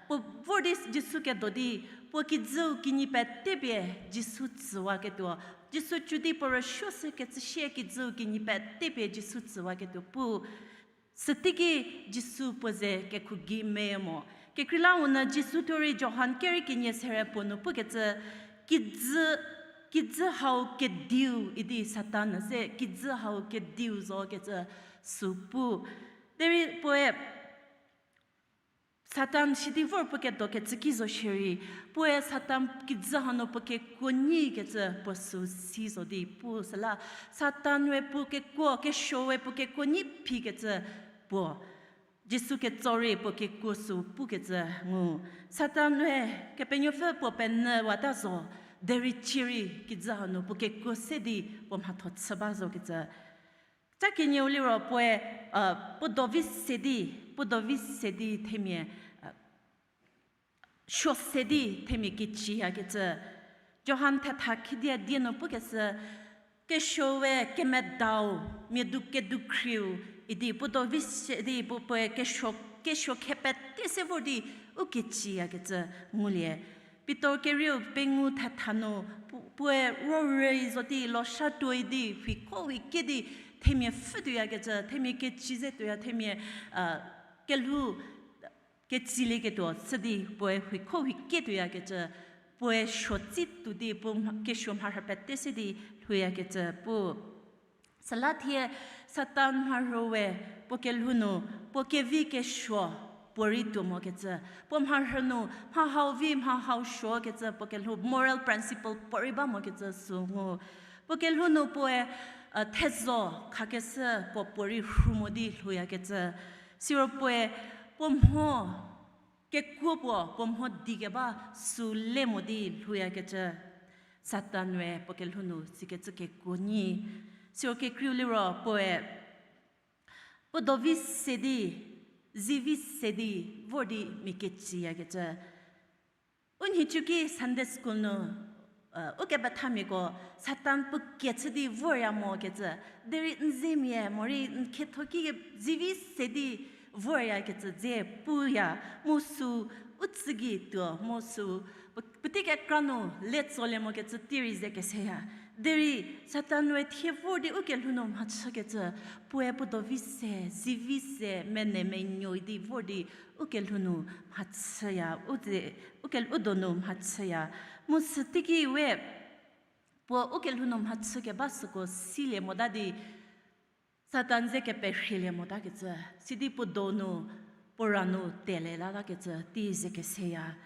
puo vor di Jisu kedo di, puo kijüu kinyi petepie Jisu tsüwaketuo, Jisu cü di puo rüsuo sükecü sie kijüu kinyi petepie Jisu tsüwaketuo pu. Süteiki Jisu puo ze kekhu gei me mo. Kekreilamonyü Jisu thuo rei Johan kerü kenie serie puo nu pukecü, kijü, kijü hau kediu idi Satan se kijü hau kediu zokecü sü pu. Derei puoe Satan sidi vor puo kedokecü ki zo shierei, puoe Satan kijü hanu puo kekuo nyikecü puo sü si zo di pu süla, Satan we puo kekuo, kesuo we puo kekuo nyi phikecü puo, Jisu ketso rei puo kekuo sü pukecü ngu. Satan we Kepenuopfü puo penyüwata zo, derei cierei kijü hanu puo kekuo se di puo mhatho chü ba zokecü. Ca kenieu liro puoe, puo dovi se di, puo dovi se di themia, suo se di themia keciyakecü. Johan thetha khidia die nu pukeshü, kesuo we kemedau, mia du kedukhrieu, idi puo dovi se di puo, puoe kesuo, kesuo khe pete se vor di u keciyakecü ngulie. Pitor kerieu pengou thetha nu, pu-, puoe rorei zo di losha tuoi di, huikho huikie di, themia pfhü tuoyakecü, themia keci ze tuoya, themia, kelhou kecilieketuo chü di puoe huikho huikie tuoyakecü, puoe suo tsi tuo di puo mha-, kesuo mharhü pete se di lhouyakecü pu. Süla thie Satan mharhü we puo kelhou nu, puo kevi kesuo puorei tuo mokecü, puo mharhü nu mha hau vi mha hau suokecü puo kelhou moral principle puorei ba mokecü sü ngu. Puo kelhou nu puoe, thezo khakeshüko puorei rhu mo di lhouyakecü. Siro puoe puo mho kekuo puo, puo mho di keba sü le mo di lhouyakecü. Satan we puo kelhou nu sikecü kekuo nyi. Siro kekreiu liro puoe puo dovi se di, zivi se di, vor di mia keciyakecü. U nhicu ki Sunday school nu, u kepethamiako Satan puo kechü di vorya mokecü, derei n zemia morei n khetho ki zivi se di voryakecü dze puya, mu sü u tsü gei tuo, mu sü puotei kekra nu le tsolie mokecü tei rei ze keseya. Derei Satan we thie vor di u kelhou nu mhachükecü, puoe puo dovi se, zivi se, mene menuo di vor di u kelhou nu mhachüya, u, u donu mhachüya. Mu süteiki we puo u kelhou nu mhachü keba süko silie mota di, Satan ze keperhielie motakecü, sidi puo donu, puo ra nu tele latakecü tei ze keseya.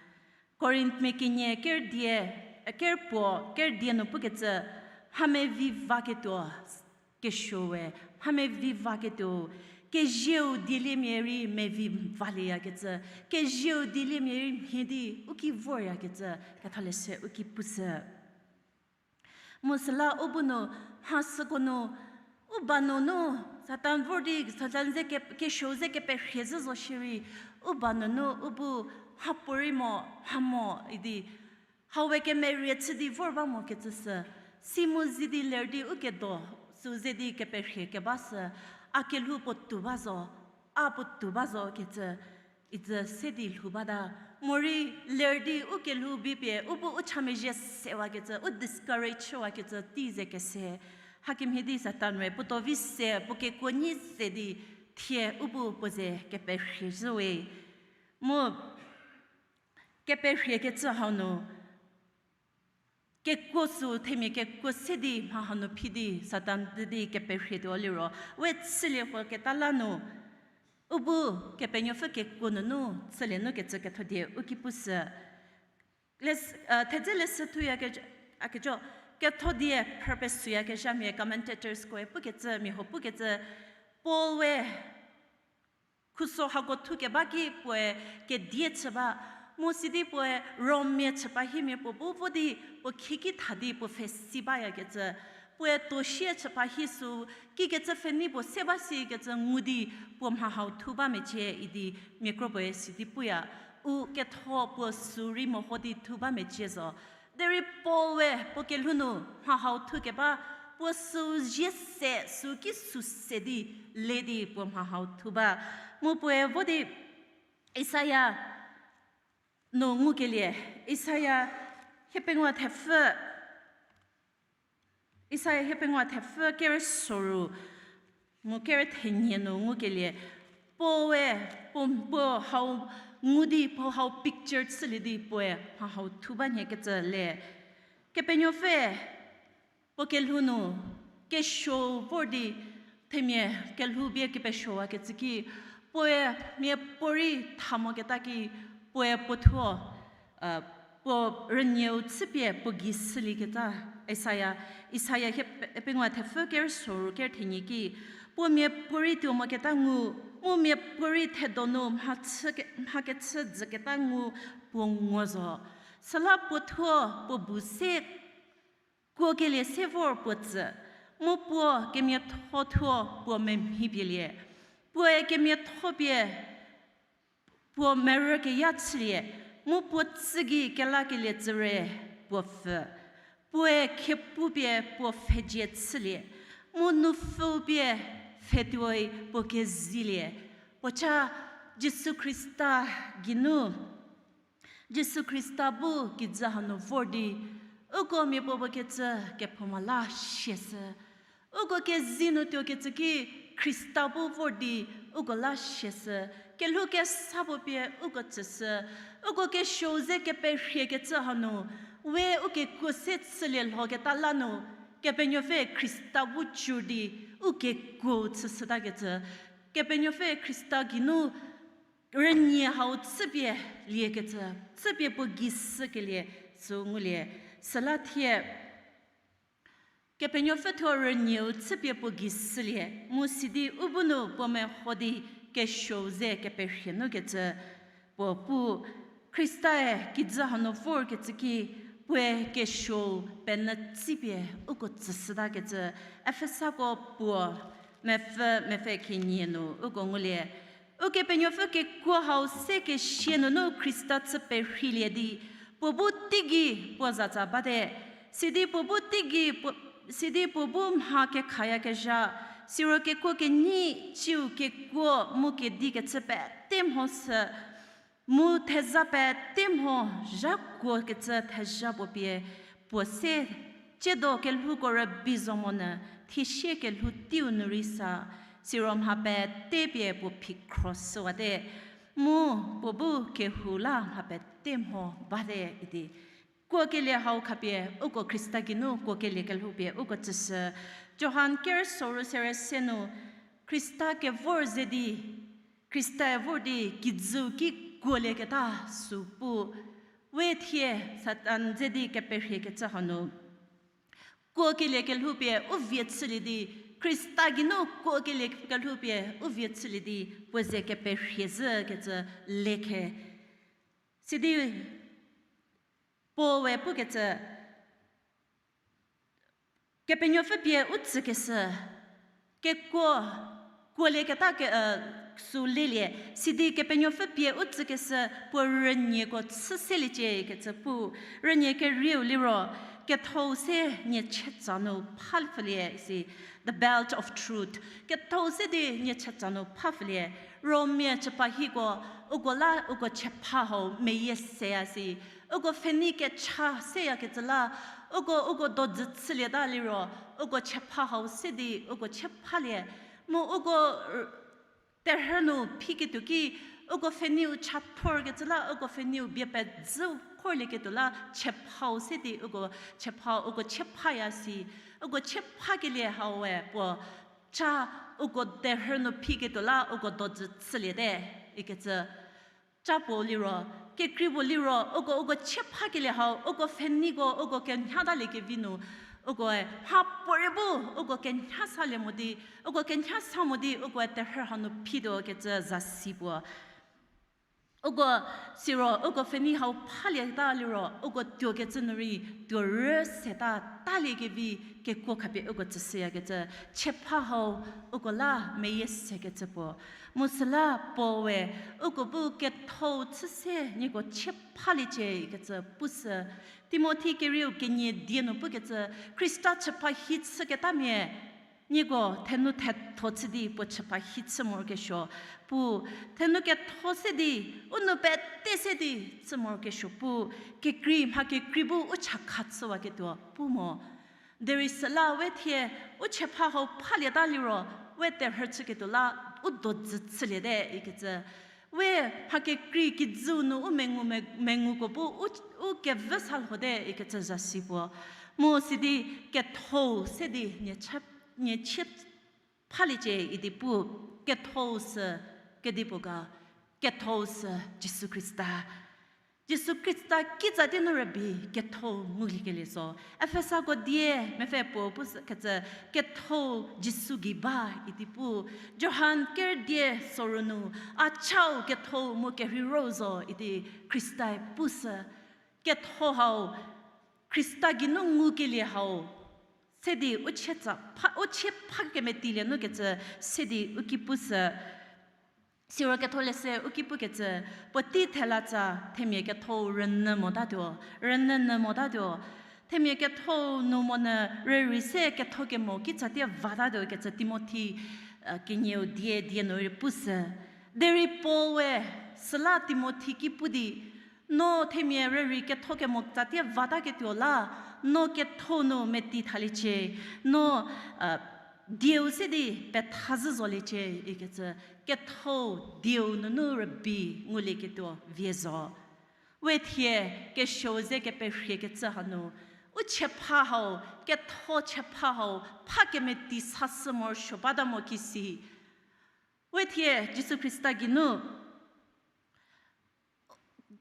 Korinthmia kenie ker die, ker puo, ker die nu pukecü, mha mevi vaketuo, kesuoe, mha mevi vaketuo, kezieu dieliemia rei mevi valieyakecü, kezieu dieliemia rei mhie di u ki voryakecü, ketholeshü u ki pushü. Mu süla u bu nu, mha süko nu, u ba nunu, Satan vor di, Satan ze ke-, kesuo ze keperhie zhü zo shierei, u ba nunu u bu mhapuorei mo, mha mo idi, hau we kemerie chü di vor ba mokecü sü, si mu zi di ler di u kedo, sü ze di keperhie keba sü, a kelhou puo tou ba zo, a puo tou ba zo kecü, icü se di lhou bata, morei ler di u kelhou bipie, u bu u cha mezhie sewakecü, u discourage chüwakecü tei ze kese. Hakemhie di Satan-e puo tovi se, puo kekuo nyi se di thie u bu puo ze keperhie zhüwe. Mu keperhiekecü hau nu, kekuo sü themia kekuo se di mha hanu phi di Satan di di keperhie tuo liro, we chülie puo keta la nu, u bu Kepenuopfü kekuo nunu chülie nu kecü kethodie u ki pushü. Les-, uh, thedze leshü thuya ke-, a kejo, kethodie purpose thuyakezhamia commentatorskoe pukecü, mia huo pukecü, Paul we khuso hako thukeba ki puoe kedie chü ba, mu sidi puoe Rommia chü ba himia puo bu vo di puo khieki tha di puo pfhe si bayakecü, puoe tuo sie chü ba hi sü, kikecü pfhenei puo se ba sikecü ngu di puo mha hau thu ba mecie idi mia kro puoe sidi puya, u ketho puo sü rei meho di thu ba mecie zo. Derei Paul we puo kelhou nu mha hau thukeba, puo sü zie se, sü ki sü se di le di puo mha hau thu ba. Mu puoe vo di Isaia nu ngukelie, Isaia hiepengou thepfü, Isaia hiepengou thepfü kerü soru mu kerü thenie nu ngukelie, puoe, puo, puo hau ngu di, puo hau picture chülie di puoe mha hau thu ba nhiekecü le. Kepenuopfü puo kelhou nu kesuo vor di themia kelhou bie kepesuowakecü ki, puoe miapuorei tha moketa ki, puoe puo thuo, puo rünieu chüpie puo gei sülieketa, Isaia, Isaia hie pe-, pengou thepfü kerü soru kerü thenie ki, puo miapuorei tuo moketa ngu, mu miapuorei thedonu mha chü ke-, mha kechü dzüketa ngu puo ngo zo. Süla puo thuo puo bu se kuokelie se vor puo tsü, mu puo kemiatho thuo puo memhipielie. Puoe kemiatho pie puo merü keya chülie, mu puo tsü gei kelakelie tsüre puo pfü. Puoe khepu pie puo pfhedzie chülie, mu nupfü pie pfhetuoi puo kezilie. Puoca Jisu Khrista geinu, Jisu Khrista bu kijü hanu vor di, uko miapuo puo kecü kephouma la siashü. Uko kezi nu tuokecü ki Khrista bu vor di uko la siashü. Kelhou kesa puo pie uko tsüshü. Uko kesuou ze keperhiekecü hanu, we u kekuo se chülie lhoketa la nu, Kepenuopfü Khrista bu cü di u kekuo chüshütakecü. Kepenuopfü Khrista geinu rünie hau chüpie liekecü, chüpie puo gei sükelie sü ngulie. Süla thie Kepenuopfü thuo rünieu chüpie puo gei sülie, mu sidi u bu nu puo meho di kesuou ze keperhie nukecü puo pu. Khristae kijü hanu vorkecü ki, puoe kesuou penyü tsipie uko tsüshütakecü, Efesako puo mepfü, mepfü kenie nu uko ngulie. Ukepenuopfü kekuo hau se kesia nunu Khrista chü perheilie di, puo bu teigei puo zatsa bate, sidi puo bu teigei puo, sidi puo bu mha kekhayakezha, siro kekuo kenyi, ciu kekuo mu kedi kecü pete mho sü, mu theza pete mho zhakuokecü thezha puo pie, puo se, tsiedo kelhouko rübei zo monyü, thiesie kelhou teiu nu rei sa, siro mha pete pie puo phikhro shüwate, mu puo bu kehou la mha pete mho bate idi. Kuokelie hau khapie uko Khrista geinu kuokelie kelhoupie uko tsüshü. Johan kerü soru serie se nu, Khrista kevor ze di, Khrista-e vor di kijüu ki kuolieketa sü pu, we thie Satan ze di keperhiekecü hanu kuokelie kelhoupie u vie chülie di, Khrista geinu kuokelie kelhoupie u vie chülie di, puo ze keperhie zhükecü lekhe. Sidi Paul-e pukecü, Kepenuopfü pie u tsükeshü, kekuo, kuolieketa ke, sü lelie, sidi Kepenuopfü pie u tsükeshü puo rünieko chü seliecie kecü pu, rünie kerieu liro, kethou se nie chetsa nu phapfülie isi, the belt of truth. Kethou se di nie chetsa nu phapfülie, Romia chüpa hiko, uko la uko chepha hau meyie seya si, uko pfhenei kecha seyakecü la, uko, uko dojü chülieta liro, uko chepha hau se di uko chephalie, mu uko, terhü nu phiketuo ki, uko pfheneiu chathorkecü la, uko pfheneiu bie pezhü khorlieketuo la, chephau se di uko chepha, uko chephaya si, uko chephakelie hau-e puo, cha uko terhü nu phiketuo la uko dojü chüliete, ikecü. Cha puo liro, kekrei puo liro, uko, uko chephakelie hau, uko pfheneiko, uko kenhataliekevi nu, ukoe mhapuorei bu, uko kenha salie mo di, uko kenha sa mo di, ukoe terhü hau nu phituo kecü zasi puo. Uko siro, uko pfhenei hau phalieta liro, uko tuokecü nu rei, tuorü seta taliekevi kekuo khapie uko tsüshüyakecü, chepha hau uko la meyie sekecü puo. Mu süla Paul-e, uko bu kethou chü se nieko chephaliecie kecü pushü. Timothi kerieu kenie die nu pukecü, Khrista chüpha hi chüketamia, nieko thenu thetho chü di puo chüpha hi chü morokesuo pu, thenu ketho se di, u nou pete se di chü morokesuo pu, kekrei mha kekrei bu u chakha chüwaketuo pu mo. Derei süla we thie, u chepha hau phalieta liro, we terhü chüketuo la, u dojü chüliete ikecü. We mha kekrei kijüu nu u mengu me-, menguko bu u, u kevü sa lhote ikecü zasi puo. Mu sidi kethou se di nie chie, nie chie phaliecie idi pu, kethou sü kedipuo ga, kethou sü Jisu Khrista. Jisu Khrista kitsa di nu rübei kethou nguliekelie zo. Efesako die mepfü puo pusü kecü kethou Jisu gei ba idi pu. Johan ker die soru nu, a chau kethou mu kerheiro zo idi Khrista-e pushü. Kethou hau, Khrista geinu ngukelie hau se di u chie tsa pha, u chie pha kemetilie nu kecü se di u ki pushü. Siro ketholeshü u ki pukecü, puotei thelatsa themia kethou rünyü motatuo, rünyünyü motatuo. Themia kethou nu monyü rürei se ketho kemo kitsatie vatatuo kecü Timothi, kenieu die die nu rei pushü. Derei Paul-e süla Timothi ki pu di, no themia rürei ketho kemo tsatie vataketuo la, no kethou nu meti thaliecie, no dieu se di pethazhü zoliecie ikecü, kethou dieu nunu rübei ngulieketuo vie zo. We thie kesuou ze keperhiekecü hanu, u chepha hau, ketho chepha hau pha kemeti sashü morosuo bata mo kisi. We thie Jisu Khrista geinu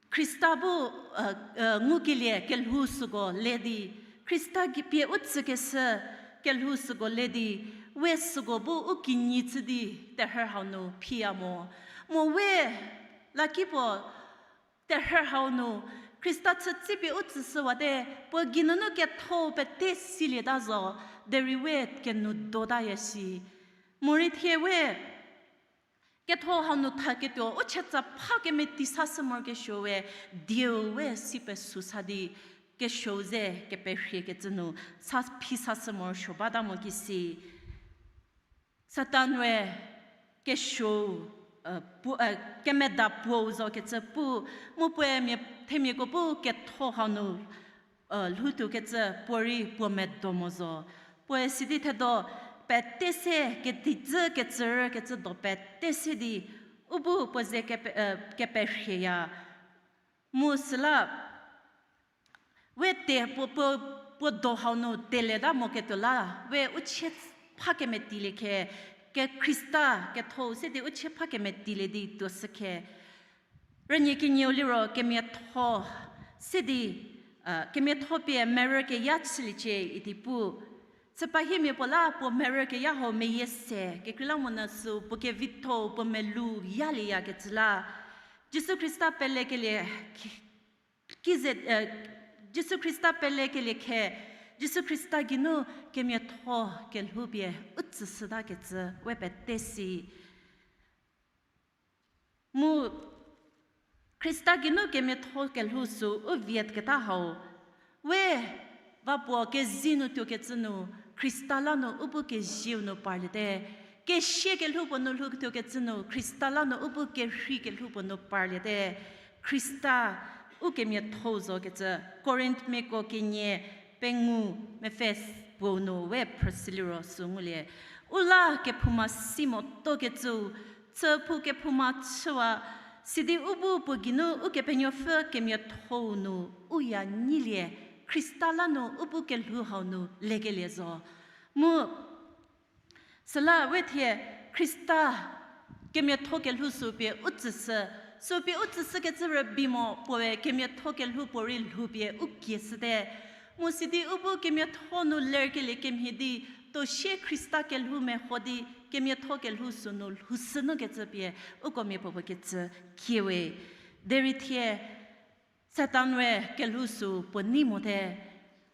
Khrista bu, ngukelie kelhou süko le di, Khrista gei pie u tsükeshü kelhou süko le di, we süko bu u kinyi chü di terhü hau nu phiya mo. Mo we lakipuo terhü hau nu Khrista chütsipie u tsüshüwate, puo geinunu kethou pete silieta zo, derei we kenu dotaya shi. Morei thie we ketho hau nu thaketuo u chie tsa pha kemeti sashü morokesuo we, dieu we si pesü sa di kesuou ze keperhiekecü nu sa phi sashü morosuo bata mo kisi. Satan we kesuou, kemeda puou zo kecü pu, mu puoe mia, themiako bu ketho hau nu lhoutuo kecü puorei puo medo mo zo. Puoe sidi thedo pete se kedizü kecürü kecü do pete se di u bu puo ze kepe, keperhieya. Mu süla we te puo, puo, puo do hau nu teleta moketuo la, we u chie pha kemetilie khe, ke Khrista ketho se di u chie pha kemetilie di tuo shükhe. Rünyie kenieu liro kemiatho se di, kemiatho pie merü keya chüliecie idi pu. Chüpa hiemia puo la puo merü keya hau meyie se kekreilamonyü sü puo kevitho-u puo melou yalieyakecü la. Jisu Khrista pelekelie ki ze, Jisu Khrista pelekelie khe, Jisu Khrista geinu kemiatho kelhou pie u tsüshütakecü we pete si. Mu Khrista geinu kemiatho kelhou sü u vieketa hau, we va puo kezei nu tuokecü nu, Khrista la nu u bu kezieu nu parliete. Kesie kelhou puo nu lhoutuokecü nu, Khrista la nu u bu kerhei kelhou puo nu parliete. Khrista u kemiatho zokecü, Korinthmiako kenie pengou mepfü puo nu we phrüshüliro sü ngulie. U la kephouma si motuokecüu, chüphou kephouma chüwa, sidi u bu puo geinu Ukepenuopfü kemiatho-u nu u ya nyilie, Khrista la nu u bu kelhou hau nu lekelie zo. Mu süla we thie Khrista kemiatho kelhou sü pie u tsüshü, sü pie u tsüshükecü rübei mo puoe kemiatho kelhou puorei lhou pie u kieshüte. Mu sidi u bu kemiatho nu lerkelie kemhie di, tuo sie Khrista kelhou meho di, kemiatho kelhou sü nu lhoushü nukecü pie, uko miapuopuo kecü kiewe. Derei thie, Satan we kelhou sü puo nei mote.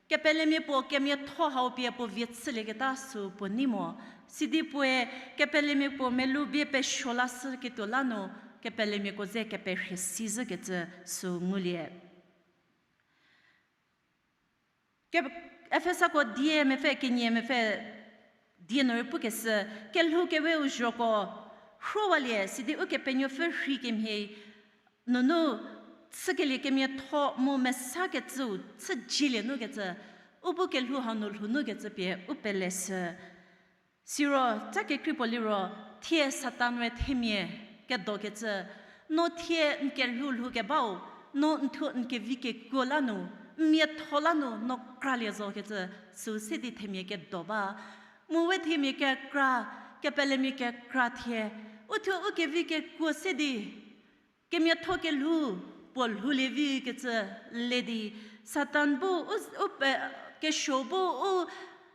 Kepelemia puo kemiatho hau pie puo vie chülieketa sü puo nei mo. Sidi puoe kepelemia puo melou bie pesuo lashüketuo la nu, kepelemiako ze keperhie si zhükecü sü ngulie. Ke-, Efesako die mepfü kenie mepfü die nu rei pukeshü, kelhou keweu zhoko rhowalie, sidi Ukepenuopfü rhei kemhie nunu chükelie kemiatho mu mesakecüu chüjielie nukecü, u bu kelhou hau nu lhou nukecü pie u peleshü. Siro ca kekrei puo liro, thie Satan we themia kedokecü, no thie n kelhou lhoukebau, no n thuo n kevi kekuo la nu, n miatho la nu no kralie zokecü, sü se di themia kedo ba. Mu we themia kekra, kepelemia kekra thie, u thuo u kevi kekuo se di kemiatho kelhou puo lhoulie vikecü le di, Satan bu u, u pe, kesuo bu u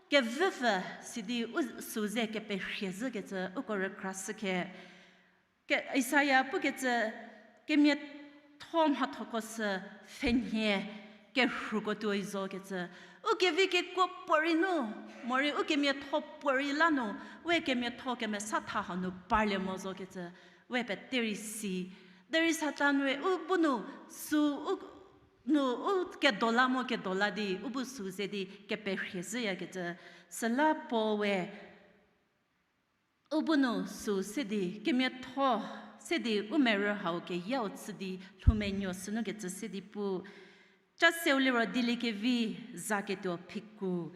kevüpfü sidi u sü ze keperhie zhükecü uko rükrashükhe. Ke, Isaia pukecü, kemiatho mhathoko sü pfhenhie kerhuko tuoi zokecü. U kevi kekuo puorei nu, morei u kemiatho puorei la nu, we kemiatho kemesatha hau nu parlie mo zokecü, we pete rei si. Derei Satan we u bu nu sü u nu u kedo la mo kedo la di, u bu sü ze di keperhie zhüyakecü, süla puo we u bu nu sü se di kemiatho se di u merü hau keyau chü di lhoumenuo sünu kecü se di pu. Ca seu liro dieliekevi zaketuo phiku.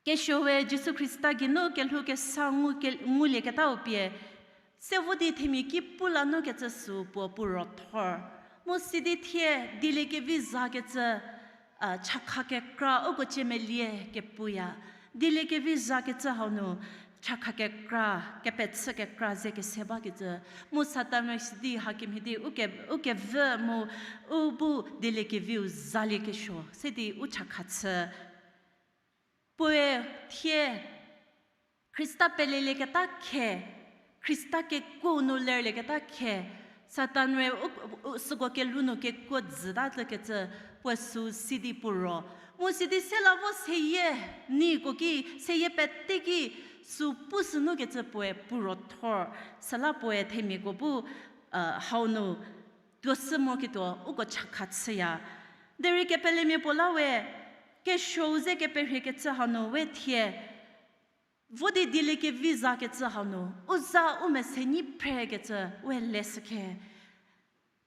Kesuo we Jisu Khrista geinu kelhou kesa ngu ke-, ngulieketau pie, se vo di themia ki pu la nu kecü sü puo pu ro thor. Mu sidi thie dieliekevi zakecü, a, chakha kekra uko ciemelie kepuya. Dieliekevi zakecü hau nu chakha kekra, kepechü kekra ze kese bakecü. Mu Satan we sidi hakemhie di u ke-, u kevü mu u bu dieliekeviu zalie kesuo se di u chakha chü. Puoe thie Khrista pelelieketa khe, Khrista kekuo nu lerlieketa khe, Satan we u, u, süko kelhou nu kekuo dzüta tlükecü puo sü si di pu ro. Mu sidi se la vo seyie, niko ki, seyie pete ki, sü pu sünu kecü puoe pu ro thor, süla puoe themiako bu, a, hau nu tuo sü mo ketuo uko chakha chüya. Derei kepelemia puo la we, kesuou ze keperhiekecü hanu we thie, vo di dieliekevi zakecü hanu, u za u mese nyi phrekecü we leshükhe.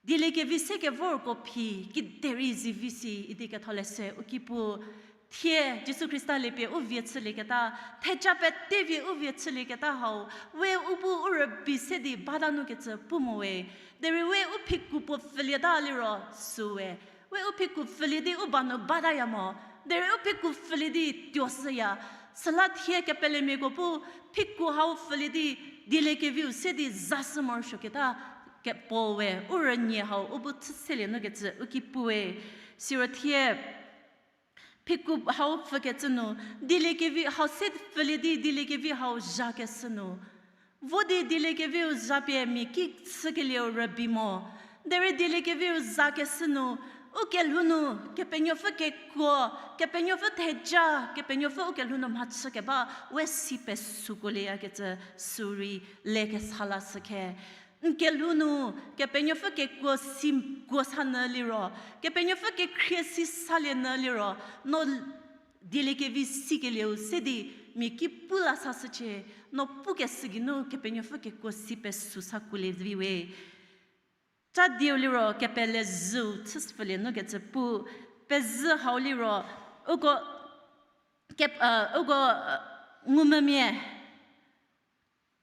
Dieliekevi se kevorko phi, kiderei zivi si idi ketholeshü u ki pu. Thie Jisu Khrista liepie u vie chülieketa, theja pete vie u vie chülieketa hau, we u bu u rübei se di bata nu kecü pu mo we. Derei we u phiku puo pfülieta liro sü we. We u phiku pfülie di u ba nu bataya mo. Derei u phiku pfülie di tuo shüya. Süla thie kepelemiako bu, phiku hau pfülie di, dieliekeviu se di zashü morosuoketa, kepuo we, u rünie hau u bu chüselie nu kecü u ki puwe, siro thie, phiku hau pfükecü nu, dieliekevi hau se pfülie di, dieliekevi hau zhakeshü nu, vo di dieliekeviu zapie mia ki chükelieu rübei mo. Derei dieliekeviu zakeshü nu, u kelhou nu, Kepenuopfü kekuo, Kepenuopfü theja, Kepenuopfü u kelhou nu mhachü keba, we si pesukuolieyakecü, sürei le kesa lashü khe. N kelhou nu, Kepenuopfü kekuo si kuo sa nyü liro, Kepenuopfü kekhrie si salie nyü liro, no dieliekevi sikelieu se di, mia ki pu la sashücie, no pukeshü geinu Kepenuopfü kekuo si pesu sakuolie vi we. Ca dieu liro kepele zhüu chüshüpfülie nu kecü pu, pezhü hau liro, uko, kep-, uko, ngumvümia,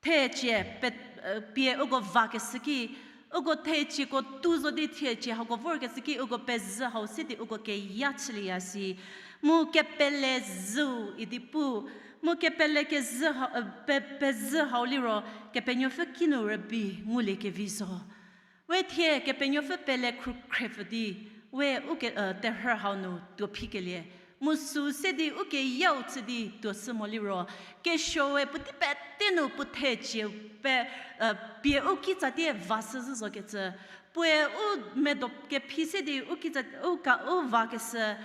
thecie, pe-, pie uko vakeshü ki, uko thecieko tu zo di thecie hako vorkeshü ki, uko pezhü hau se di uko keya chülieya si. Mu kepele zhüu idi pu, mu kepele kezhü ha-, pe-, pezhü hau liro, Kepenuopfü kinu rübei nguliekevi zo. We thie Kepenuopfü pele khrükhrepfü di, we u ke-, terhü hau nu tuo phikelie. Mu süu se di u keyau chü di tuoshü mo liro, kesuo we puotei pete nu puo thecie pe, pie u kitsatie vashü zhü zokecü. Puoe u medo kephi se di u kitsa, u ka u vakeshü,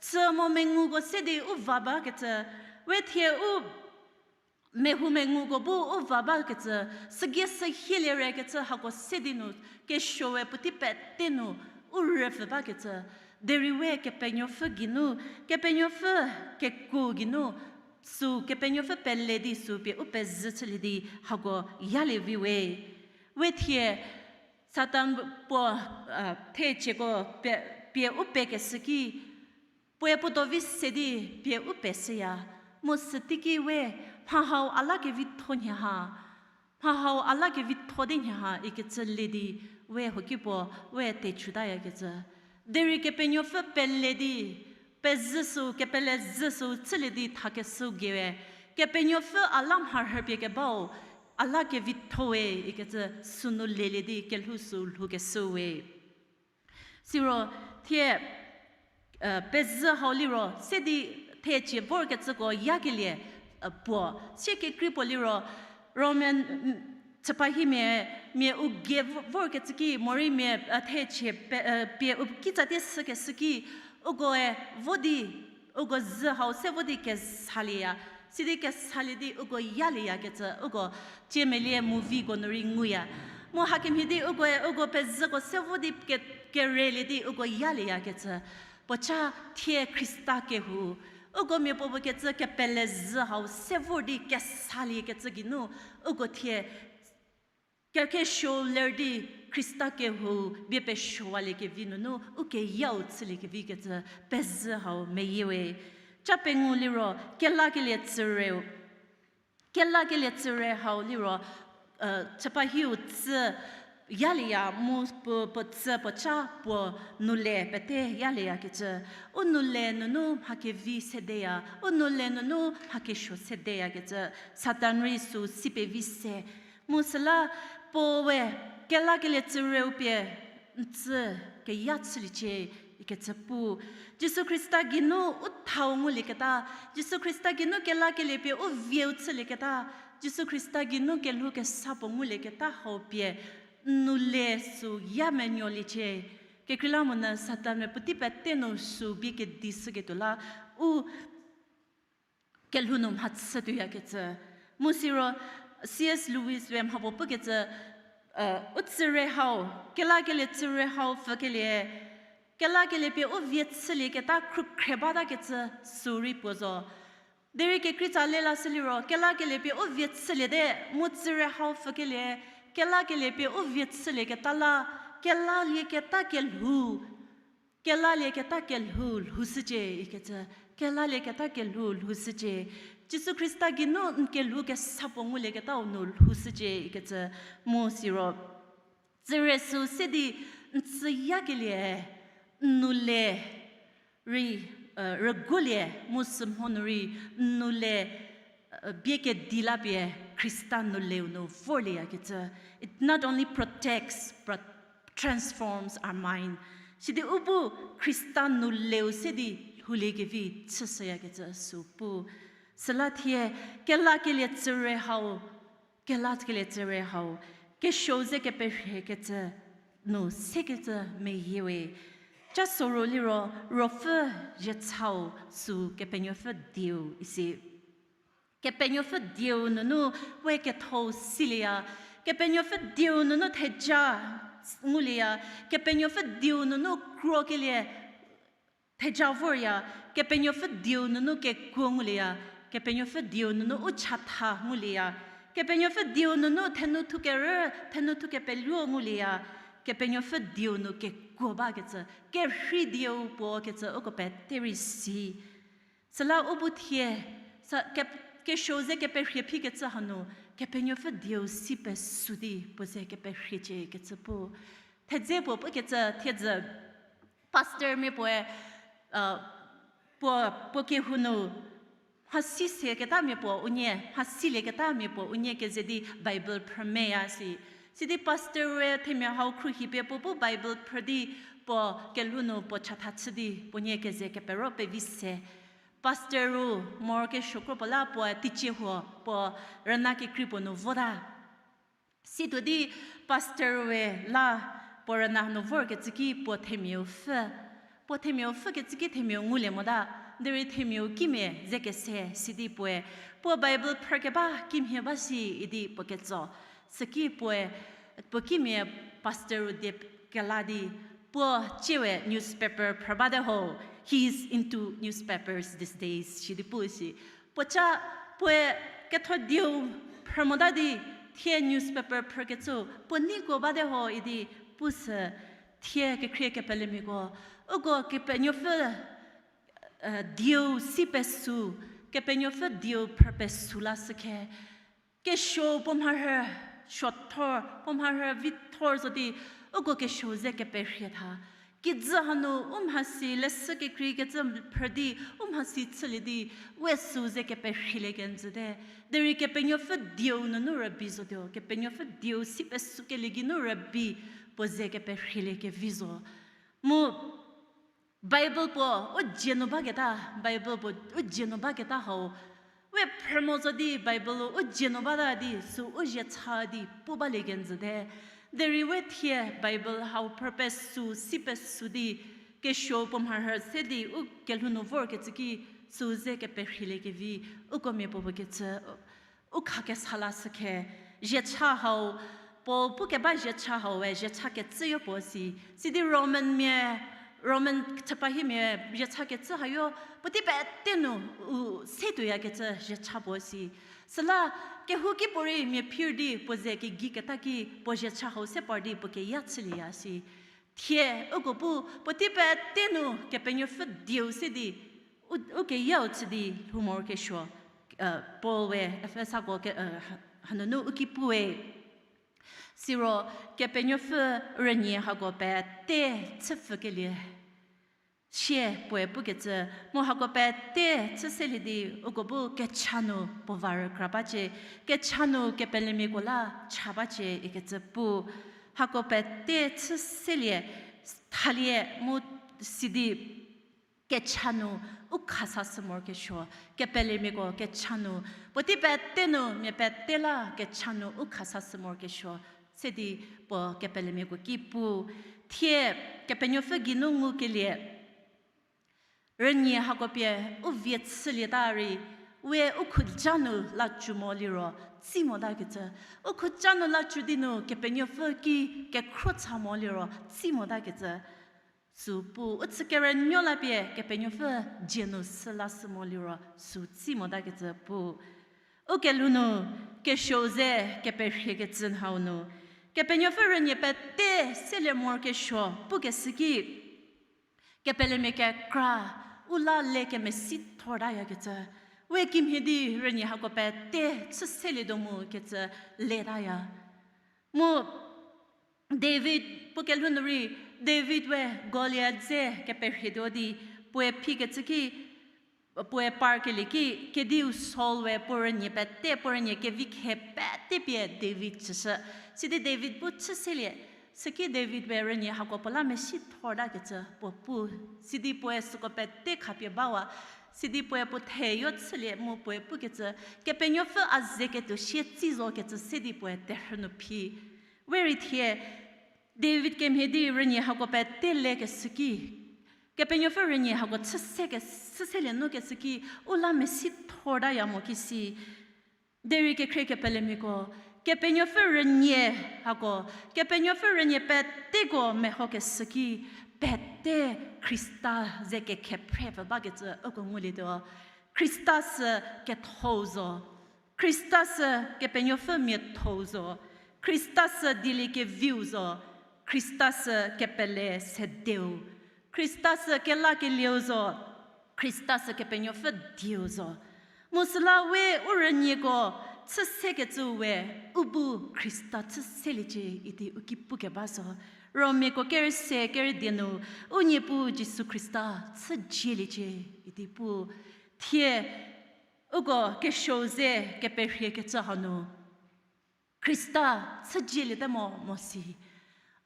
chü mo menguko se di u va bakecü. We thie u mehoumenguko bu u va bakecü, sügie sü hielie rekecü hako se di nu, kesuo we puotei pete nu, u rüpfü bakecü, derei we Kepenuopfü geinu, Kepenuopfü kekuo geinu, süu Kepenuopfü pele di süu pie u pezhü chülie di hako yalie vi we. We thie, Satan puo, thecieko pe-, pie u pekeshü ki, puoe puo dovi se di pie u peshüya, mu süteiki we, mha hau a la kevitho nhie ha, mha hau a la kevitho di nhie ha ikecü le di, we hoki puo, we techutayakecü. Derei Kepenuopfü pele di, pezhü süu, kepele zhü süu chülie di thakeshüu geue, Kepenuopfü a la mharhü pie kebau, a la kevitho we ikecü sünu lelie di kelhou süu lhoukeshüu we. Siro thie, pezhü hau liro, se di thecie vorkecüko yakelie, puo, sie kekrei puo liro, Roman, chüpahimia, mia u gie vo-, vorkecü ki, morei mia, thecie pe-, pie u kitsatie sükeshü ki, ukoe vo di, uko zhü hau se vo di kesalieya, sidi kesalie di uko yalieyakecü, uko ciemelie movieko nu rei nguya. Mu hakemhie di ukoe, uko pezhüko se vo di ke-, kerelie di uko yalieyakecü. Puoca thie Khrista kehou, uko miapuo puo kecü kepele zhü hau se vor di kesaliekecü geinu, uko thie kekesuo ler di Khrista kehou bie pesuowaliekevi nunu u keyau chüliekevi kecü pezhü hau meyie we. Ca pengou liro, kelakelie tsüreu. Kelakelie tsüre hau liro, chüpahiu tsü yalieya mu puo, puo tsü puo ca puo nu le pete yalieyakecü. U nu le nunu mha kevi sedeya, u nu le nunu mha kesuo sedeyakecü. Satan rei süu si pevi se. Mu süla puo we kelakelie tsüreu pie n tsü keya chüliecie ikecü pu. Jisu Khrista geinu u thau ngulieketa, Jisu Khrista geinu kelakelie pie u vieu chülieketa, Jisu Khrista geinu kelhou kesa puo ngulieketa hau pie n nu le süu ya menuoliecie. Kekreilamonyü Satan-e puotei pete nu süu bie kedi shüketuo la, u kelhou nu mhachütuoyakecü. Mu siro C S Lewis we mhapuo pukecü, u tsüre hau, kelakelie tsüre hau pfükelie, kelakelie pie u vie chülieketa khrükhre batakecü süu rei puo zo. Derei kekreitsa le lashü liro, kelakelie pie u vie chüliete, mu tsüre hau pfükelie, kelakelie pie u vie chülieketa la, kelalieketa kelhou, kelalieketa kelhou lhoushücie ikecü, kelalieketa kelhou lhoushücie. Jisu Khrista geinu n kelhou kesa puo ngulieketau nu lhoushücie ikecü, mu siro tsüre süu se di n tsüyakelie, n nu le rei rüguolie mu sümho nu rei n nou le bie kedi la pie Khrista nou leu nu vorlieyakecü. It not only protects but transforms our mind. Sidi u bu Khrista nou leu se di lhouliekevi chüshüyakecü sü pu. Süla thie kelakelie tsüre hau, kelakelie tsüre hau, kesuou ze keperhiekecü nu sekecü meyie we. Ca soru liro, ruopfü zhiechau sü Kepenuopfü dieu isi. Kepenuopfü dieu nunu we kethou silieya, Kepenuopfü dieu nunu theja ngulieya, Kepenuopfü dieu nunu krokelie theja vorya, Kepenuopfü dieu nunu kekuo ngulieya, Kepenuopfü dieu nunu u chatha ngulieya, Kepenuopfü dieu nunu thenu thukerü, thenu thukepeluo ngulieya, Kepenuopfü dieu nu kekuo bakecü, kerhei dieu puo kecü uko pete rei si. Süla u bu thie, sa, ke, kesuou ze keperhie phikecü hanu, Kepenuopfü dieu si pesü di puo ze keperhiecie kecü pu. Thedze puo pukecü thiedzü, pastormia puoe, puo, puo kehou nu, mhasi seketamia puo unie, mhasi lieketamia puo unie keze di Bible phrümeya si. Sidi pastor we themia hau khruohi pie puo bu Bible phrü di puo kelhou nu puo chatha chü di puo nie keze kepero pevi se. Pastor ru morokesuo kro puo la puo teicie huo puo rüna kekrei puo nu vota. Situo di pastor we la puo rüna nu vorkecü ki puo themiau pfhü. Puo themiau pfhükecü ki themiau ngulie mota, derei themiau kimia ze kese sidi puoe, puo Bible phrükeba kimhie ba si idi puo ketso. Süki puoe, puo kimia pastor ru die kela di, puo ciewe newspaper phrü bate ho, he is into newspapers these days, sidi pu si. Puoca puoe ketho dieu phrü mota di, thie newspaper phrükecü puo neiko bate ho idi pusü. Thie kekhrie kepelemiako, uko Kepenuopfü dieu si pesü, Kepenuopfü dieu phrü pesü la sükhe. Kesuou puo mharhü suothor, puo mharhü vithor zo di, uko kesuou ze keperhie tha. Kijü hanu u mhasi leshü kekreikecü phrü di, u mhasi chülie di, we süu ze keperhielie kenjüte. Derei Kepenuopfü dieu nunu rübei zotuo, Kepenuopfü dieu si pesükelie geinu rübei puo ze keperhielie kevi zo. Mu Bible puo u dzie nu baketa, Bible puo u dzie nu baketa hau, we phrü mo zo di Bible u dzie nu bata di, süu u zhiecha di pu balie kenjüte. Derei we thie Bible hau phrü pesü, si pesü di, kesuou puo mharhü se di, u kelhou nu vorkecü ki, süu ze keperhielie kevi, uko mia puo puo kecü, u khakesa la sükhe, zhiecha hau, Paul pukeba zhiecha hau we zhiecha kecüyo puo si. Sidi Roman mia, Roman thepahimia zhiecha kecü hayo, puotei pete nu u se tuoyakecü zhiecha puo si. Süla kehouki puorei mia phir di puo ze kegei keta ki puo zhiecha hau se par di puo keya chülieya si. Thie uko pu puotei pete nu Kepenuopfü dieu se di, u, u keyau chü di lhou morokesuo, Paul we Efesako ke, hanunu u ki pu we. Siro Kepenuopfü rünie hako pete chüpfükelie sie puoe pukecü, mu hako pete chü selie di uko bu kecha nu puo va rükra bacie, kecha nu kepelemiako la cha bacie ikecü pu. Hako pete chü selie, thalie mu sidi kecha nu u khasa sü morokesuo, kepelemiako kecha nu, puotei pete nu mia pete la kecha nu u khasa sü morokesuo, se di puo kepelemiako ki pu. Thie Kepenuopfü geinu ngukelie, rünie hako pie u vie chülieta rei, we u khuja nu la cü mo liro, tsi motakecü. U khuja nu la cü di nu Kepenuopfü ki kekhro cha mo liro, tsi motakecü. Sü pu, u chü kerünuo la pie Kepenuopfü dzie nu sü la sü mo liro, sü tsi motakecü pu. U kelhou nu, kesuou ze keperhiekecü hau nu, Kepenuopfü rünie pete selie morokesuo pukeshü ki, kepelemia kekra, u la le kemesi thortayakecü. We kimhie di rünie hako pete chü selietuo mu kecü letaya. Mu David, puo kelhou nu rei, David we Goliath ze keperhietuo di, Puoe phikecü ki, puoe parkelie ki, kediu Saul we puo rünie pete, puo rünie kevi khe pete pie David tsüshü. Sidi David bu chü selie, süki David we rünie hako puo la mesi thortakecü puo pu. Sidi puoe süko pete khapie bawa. Sidi puoe puo theyo chülie mu puoe pukecü, Kepenuopfü a ze ketuo sie tsi zokecü se di puoe terhü nu phi. We rei thie, David kemhie di rünie hako pete lekeshü ki, Kepenuopfü rünie hako chü se ke, chü selie nu keshü ki, u la mesi thortaya mo ki si. Derei kekhrie kepelemiako, Kepenuopfü rünie hako, Kepenuopfü rünie peteko mehokeshü ki, pete Khrista ze kekhephre pfü bakecü uko ngulietuo. Khrista sü kethou zo. Khrista sü Kepenuopfü miathou zo. Khrista sü dieliekeviu zo. Khrista sü kepele sedeu. Khrista sü kelakelieu zo. Khrista sü Kepenuopfü dieu zo. Mu süla we u rünieko chü sekecü we, u bu Khrista chü seliecie idi u ki pukeba zo. Romiako kerüse kerüdie nu, u Niepuu Jisu Khrista chüdzieliecie idi pu. Thie, uko kesuou ze keperhiekecü hanu, Khrista chüdzielieta mo mo si.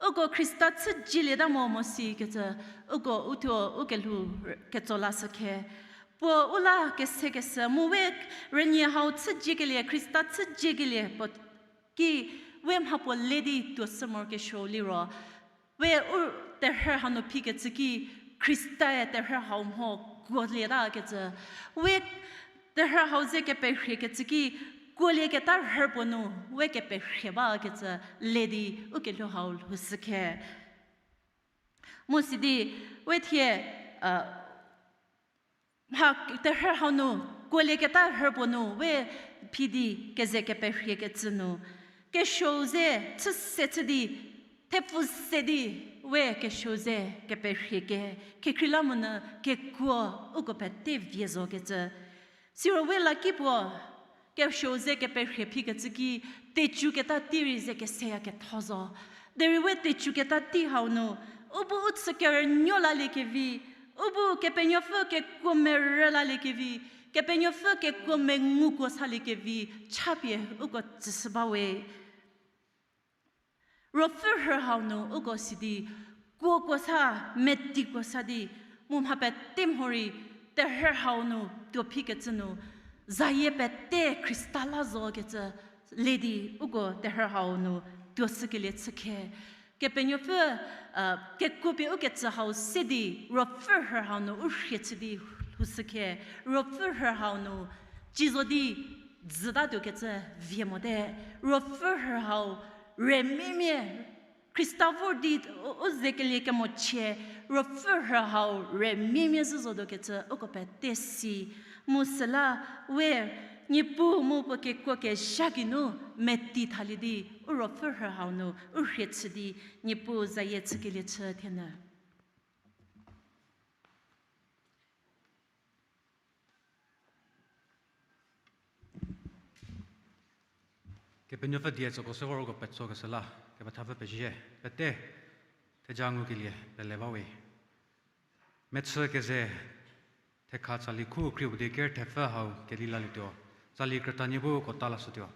Uko Khrista chüdzielieta mo mo sikecü, uko uthuo u kelhou ketso lashü khe. Puo u la kesekeshü mu we rünie hau chüdziekelie, Khrista chüdziekelie puo ki we mhapuo le di tuoshü morokesuo liro, we u terhü hanu phikecü ki Khristae terhü hau mho kuolietakecü. We terhü hau ze keperhiekecü ki kuolieketa rhü puo nu we keperhie bakecü le di u kelhou hau lhoushü khe. Mu sidi, we thie, mha terhü hau nu, kuolieketa rhü puo nu we phi di keze keperhiekecü nu, kesuou ze chü se chü di, thepfu se di, we kesuou ze keperhie ke, kekreilamonyü kekuo uko pete vie zokecü. Siro we la ki puo, kesuou ze keperhie phikecü ki, tecüketa tei rei ze keseya ketho zo. Derei we tecüketa tei hau nu, u bu u chü kerünuo laliekevi, u bu Kepenuopfü kekuo merü laliekevi, Kepenuopfü kekuo mengukuo saliekevi, chapie uko tsüshü ba we. Ruopfü rhü hau nu uko sidi, kuokuo sa, metikuo sa di, mu mha pete mhorei, terhü hau nu tuo phikecü nu, zayie pete Khrista la zokecü le di uko terhü hau nu tuoshükelie chü khe. Kepenuopfü, kekuo pie ukecü hau se di, ruopfü rhü hau nu u rhie chü di lhoushü khe, ruopfü rhü hau nu, ci zo di, dzütatuokecü vie mote, ruopfü rhü hau, rümiamia, Khrista vor di u, u zekelie kemochie, ruopfü rhü hau rümiamia zhü zotuokecü uko pete si. Mu süla we, Niepuu mu puo kekuo kezha geinu meti thalie di, u ruopfü rhü hau nu u rhie chü di, Niepuu zayie chükelie chü thienyü. Kepenuopfü die tsüko se vor uko petsokeshü la, kepethapfü pezie, pete, theja ngukelie pele ba we. Mechü keze, thekha tsali khu kri puo di ker thepfü hau keli lalietuo, tsali krütanie bu uko ta lashütuo.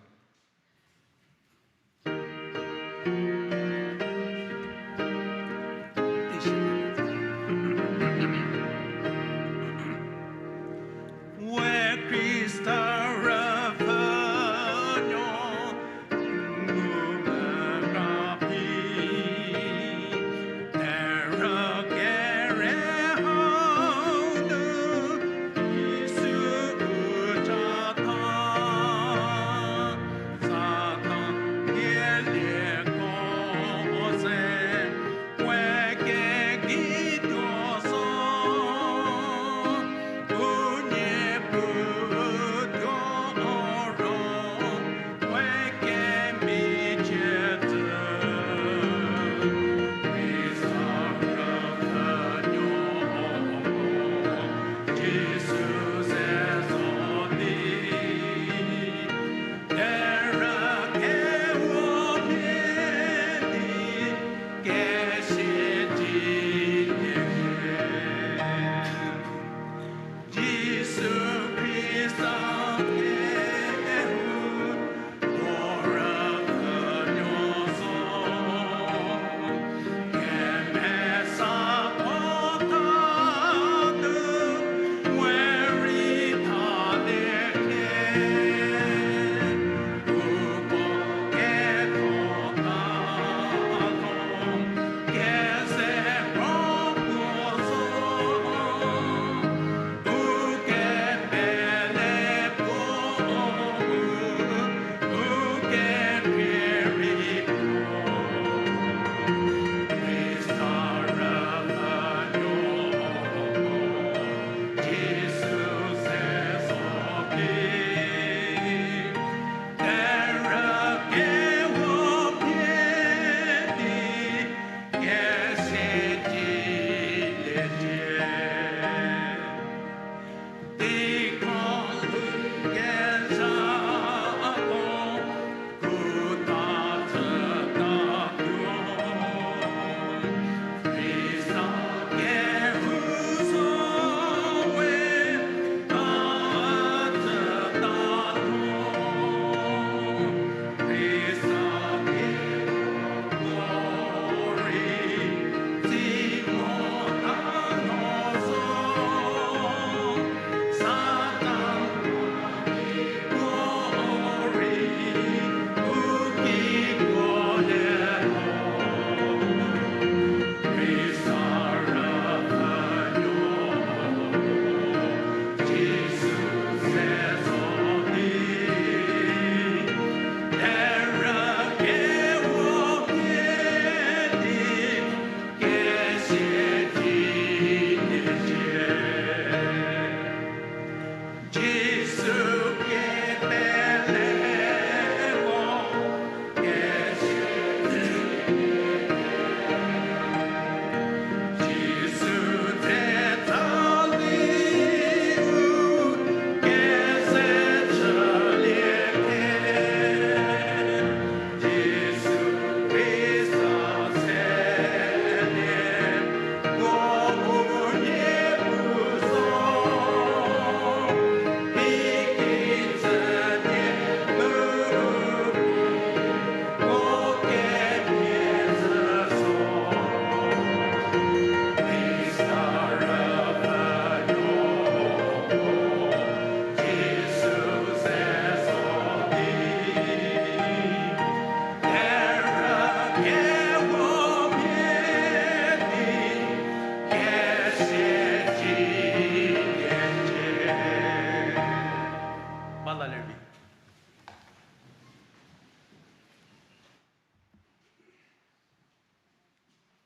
Ba la lerbi.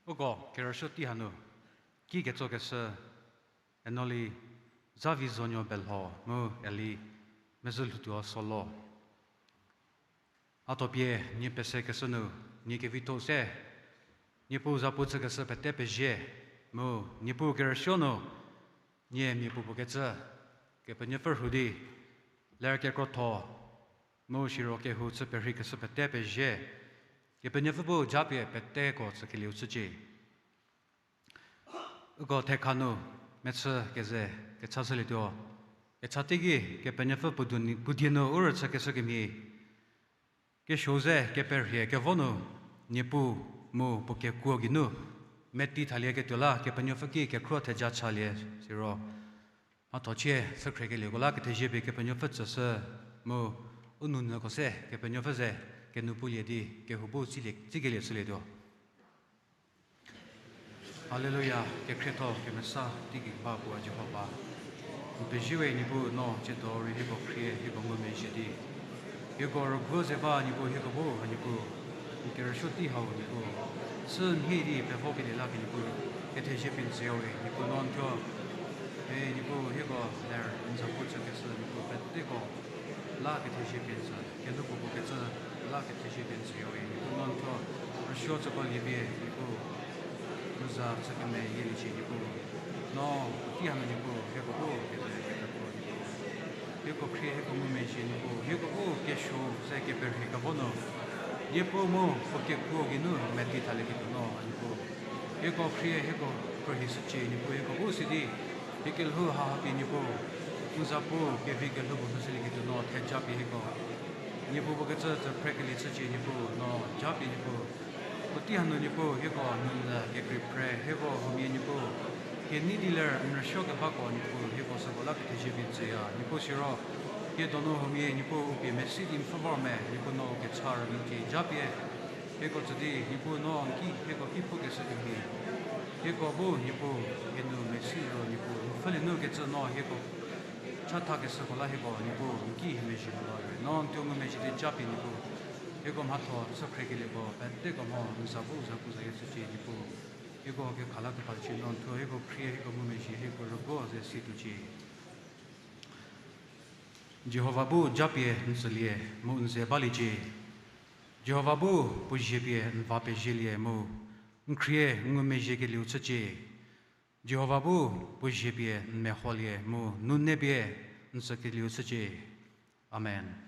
Uko kerüsuo tei hanu, ki ketsokeshü, Enoli, Zavizonuo Belho mu Eli, Mezülhoutuo Solo. A tuo pie nie pesekeshü nu, nie kevitho se, Niepuu zapu chükeshü pete pezie, mu Niepuu kerüsuo nu, nie miapuo puo kecü, Kepenuopfü rhu di, ler kekrotho, mu siro kehou chü perheikeshü pete pezie, Kepenuopfü bu japie peteko chükelieu chücie. Uko thekha nu mechü keze kechashülietuo. Kecha teiki Kepenuopfü puo du ni, puo die nu u rüchükeshü kemhie. Kesuo ze keperhie kevo nu, Niepuu mu puo kekuo geinu, meti thalieketuo la Kepenuopfü ki kekhruo theja chalie siro. Mhatho chie, sükhriekelieko la kethezie pie Kepenuopfü tsüshü mu u nounyüko se Kepenuopfü ze kenou pulie di kehou bu tsikelie chülietuo. Haleluya, kekhrietho kemesa teigei ba puo Jihova. N pezie we Niepuu no tsiedo rei hieko khrie hieko ngumezhie di. Hieko rüguo ze ba Niepuu hieko bu ha Niepuu. N kerüsuo tei hau Niepuu. Sü mhie di pevokelie la pie Niepuu. Kethezie pie n tsüya we Niepuu no n thuo. E Niepuu hieko ler n zapu chükeshü Niepuu peteko. La kethezie pie n tsü, kelhou puo puo kecü, la kethezie pie n tsüya we Niepuu no n thuo, rüsuo tsüko liepie Niepuu, n za chü kemeyie liecie Niepuu, no, puotei hanu Niepuu, hieko bu keze kepekro Niepuu, hieko khrie hieko ngumezhie Niepuu, hieko bu kesuo ze keperhie keba nu, Niepuu mu puo kekuo geinu meti thalieketuo no Niepuu, hieko khrie hieko khruohi shücie Niepuu, hieko bu sidi, hie kelhou haha pie Niepuu, n zapu kevi kelhou puo shülieketuo no theja pie hieko Niepuu puo kecü tsü phrekelie chücie Niepuu no japie Niepuu. Puotei hanu Niepuu hieko nounyü kekrei phre hieko huomia Niepuu. Kenei di ler n rüsuo kebako Niepuu hieko süko la kethezie pie n tsüya Niepuu siro. Hie donu huomia Niepuu u pie mesi di n pfhü vor me Niepuu no kecha rünyü ki japie. Hieko tsü di Niepuu no n ki hieko ki pukeshü kemhie. Hieko bu Niepuu hie nu mesi ro Niepuu n pfhülie nu kecü no hieko chathakeshüko la hieko Niepuu n ki hie mezhie mo la re no n tuo ngumezhie di japie Niepuu. Hieko mhatho chü phrekelieko peteko mho n za bu zapuzayie chücie Niepuu. Hieko kekhala kepachie no n thuo hieko khrie hieko ngumezhie hieko rüguo ze si tuocie. Jihova bu japie n tsülie mu n ze baliecie. Jihova bu puo zie pie n va pezielie mu n khrie n ngumezhiekelieu chücie. Jihova bu puo zie pie n meholie mu nune pie n tsükelieu chücie. Amen.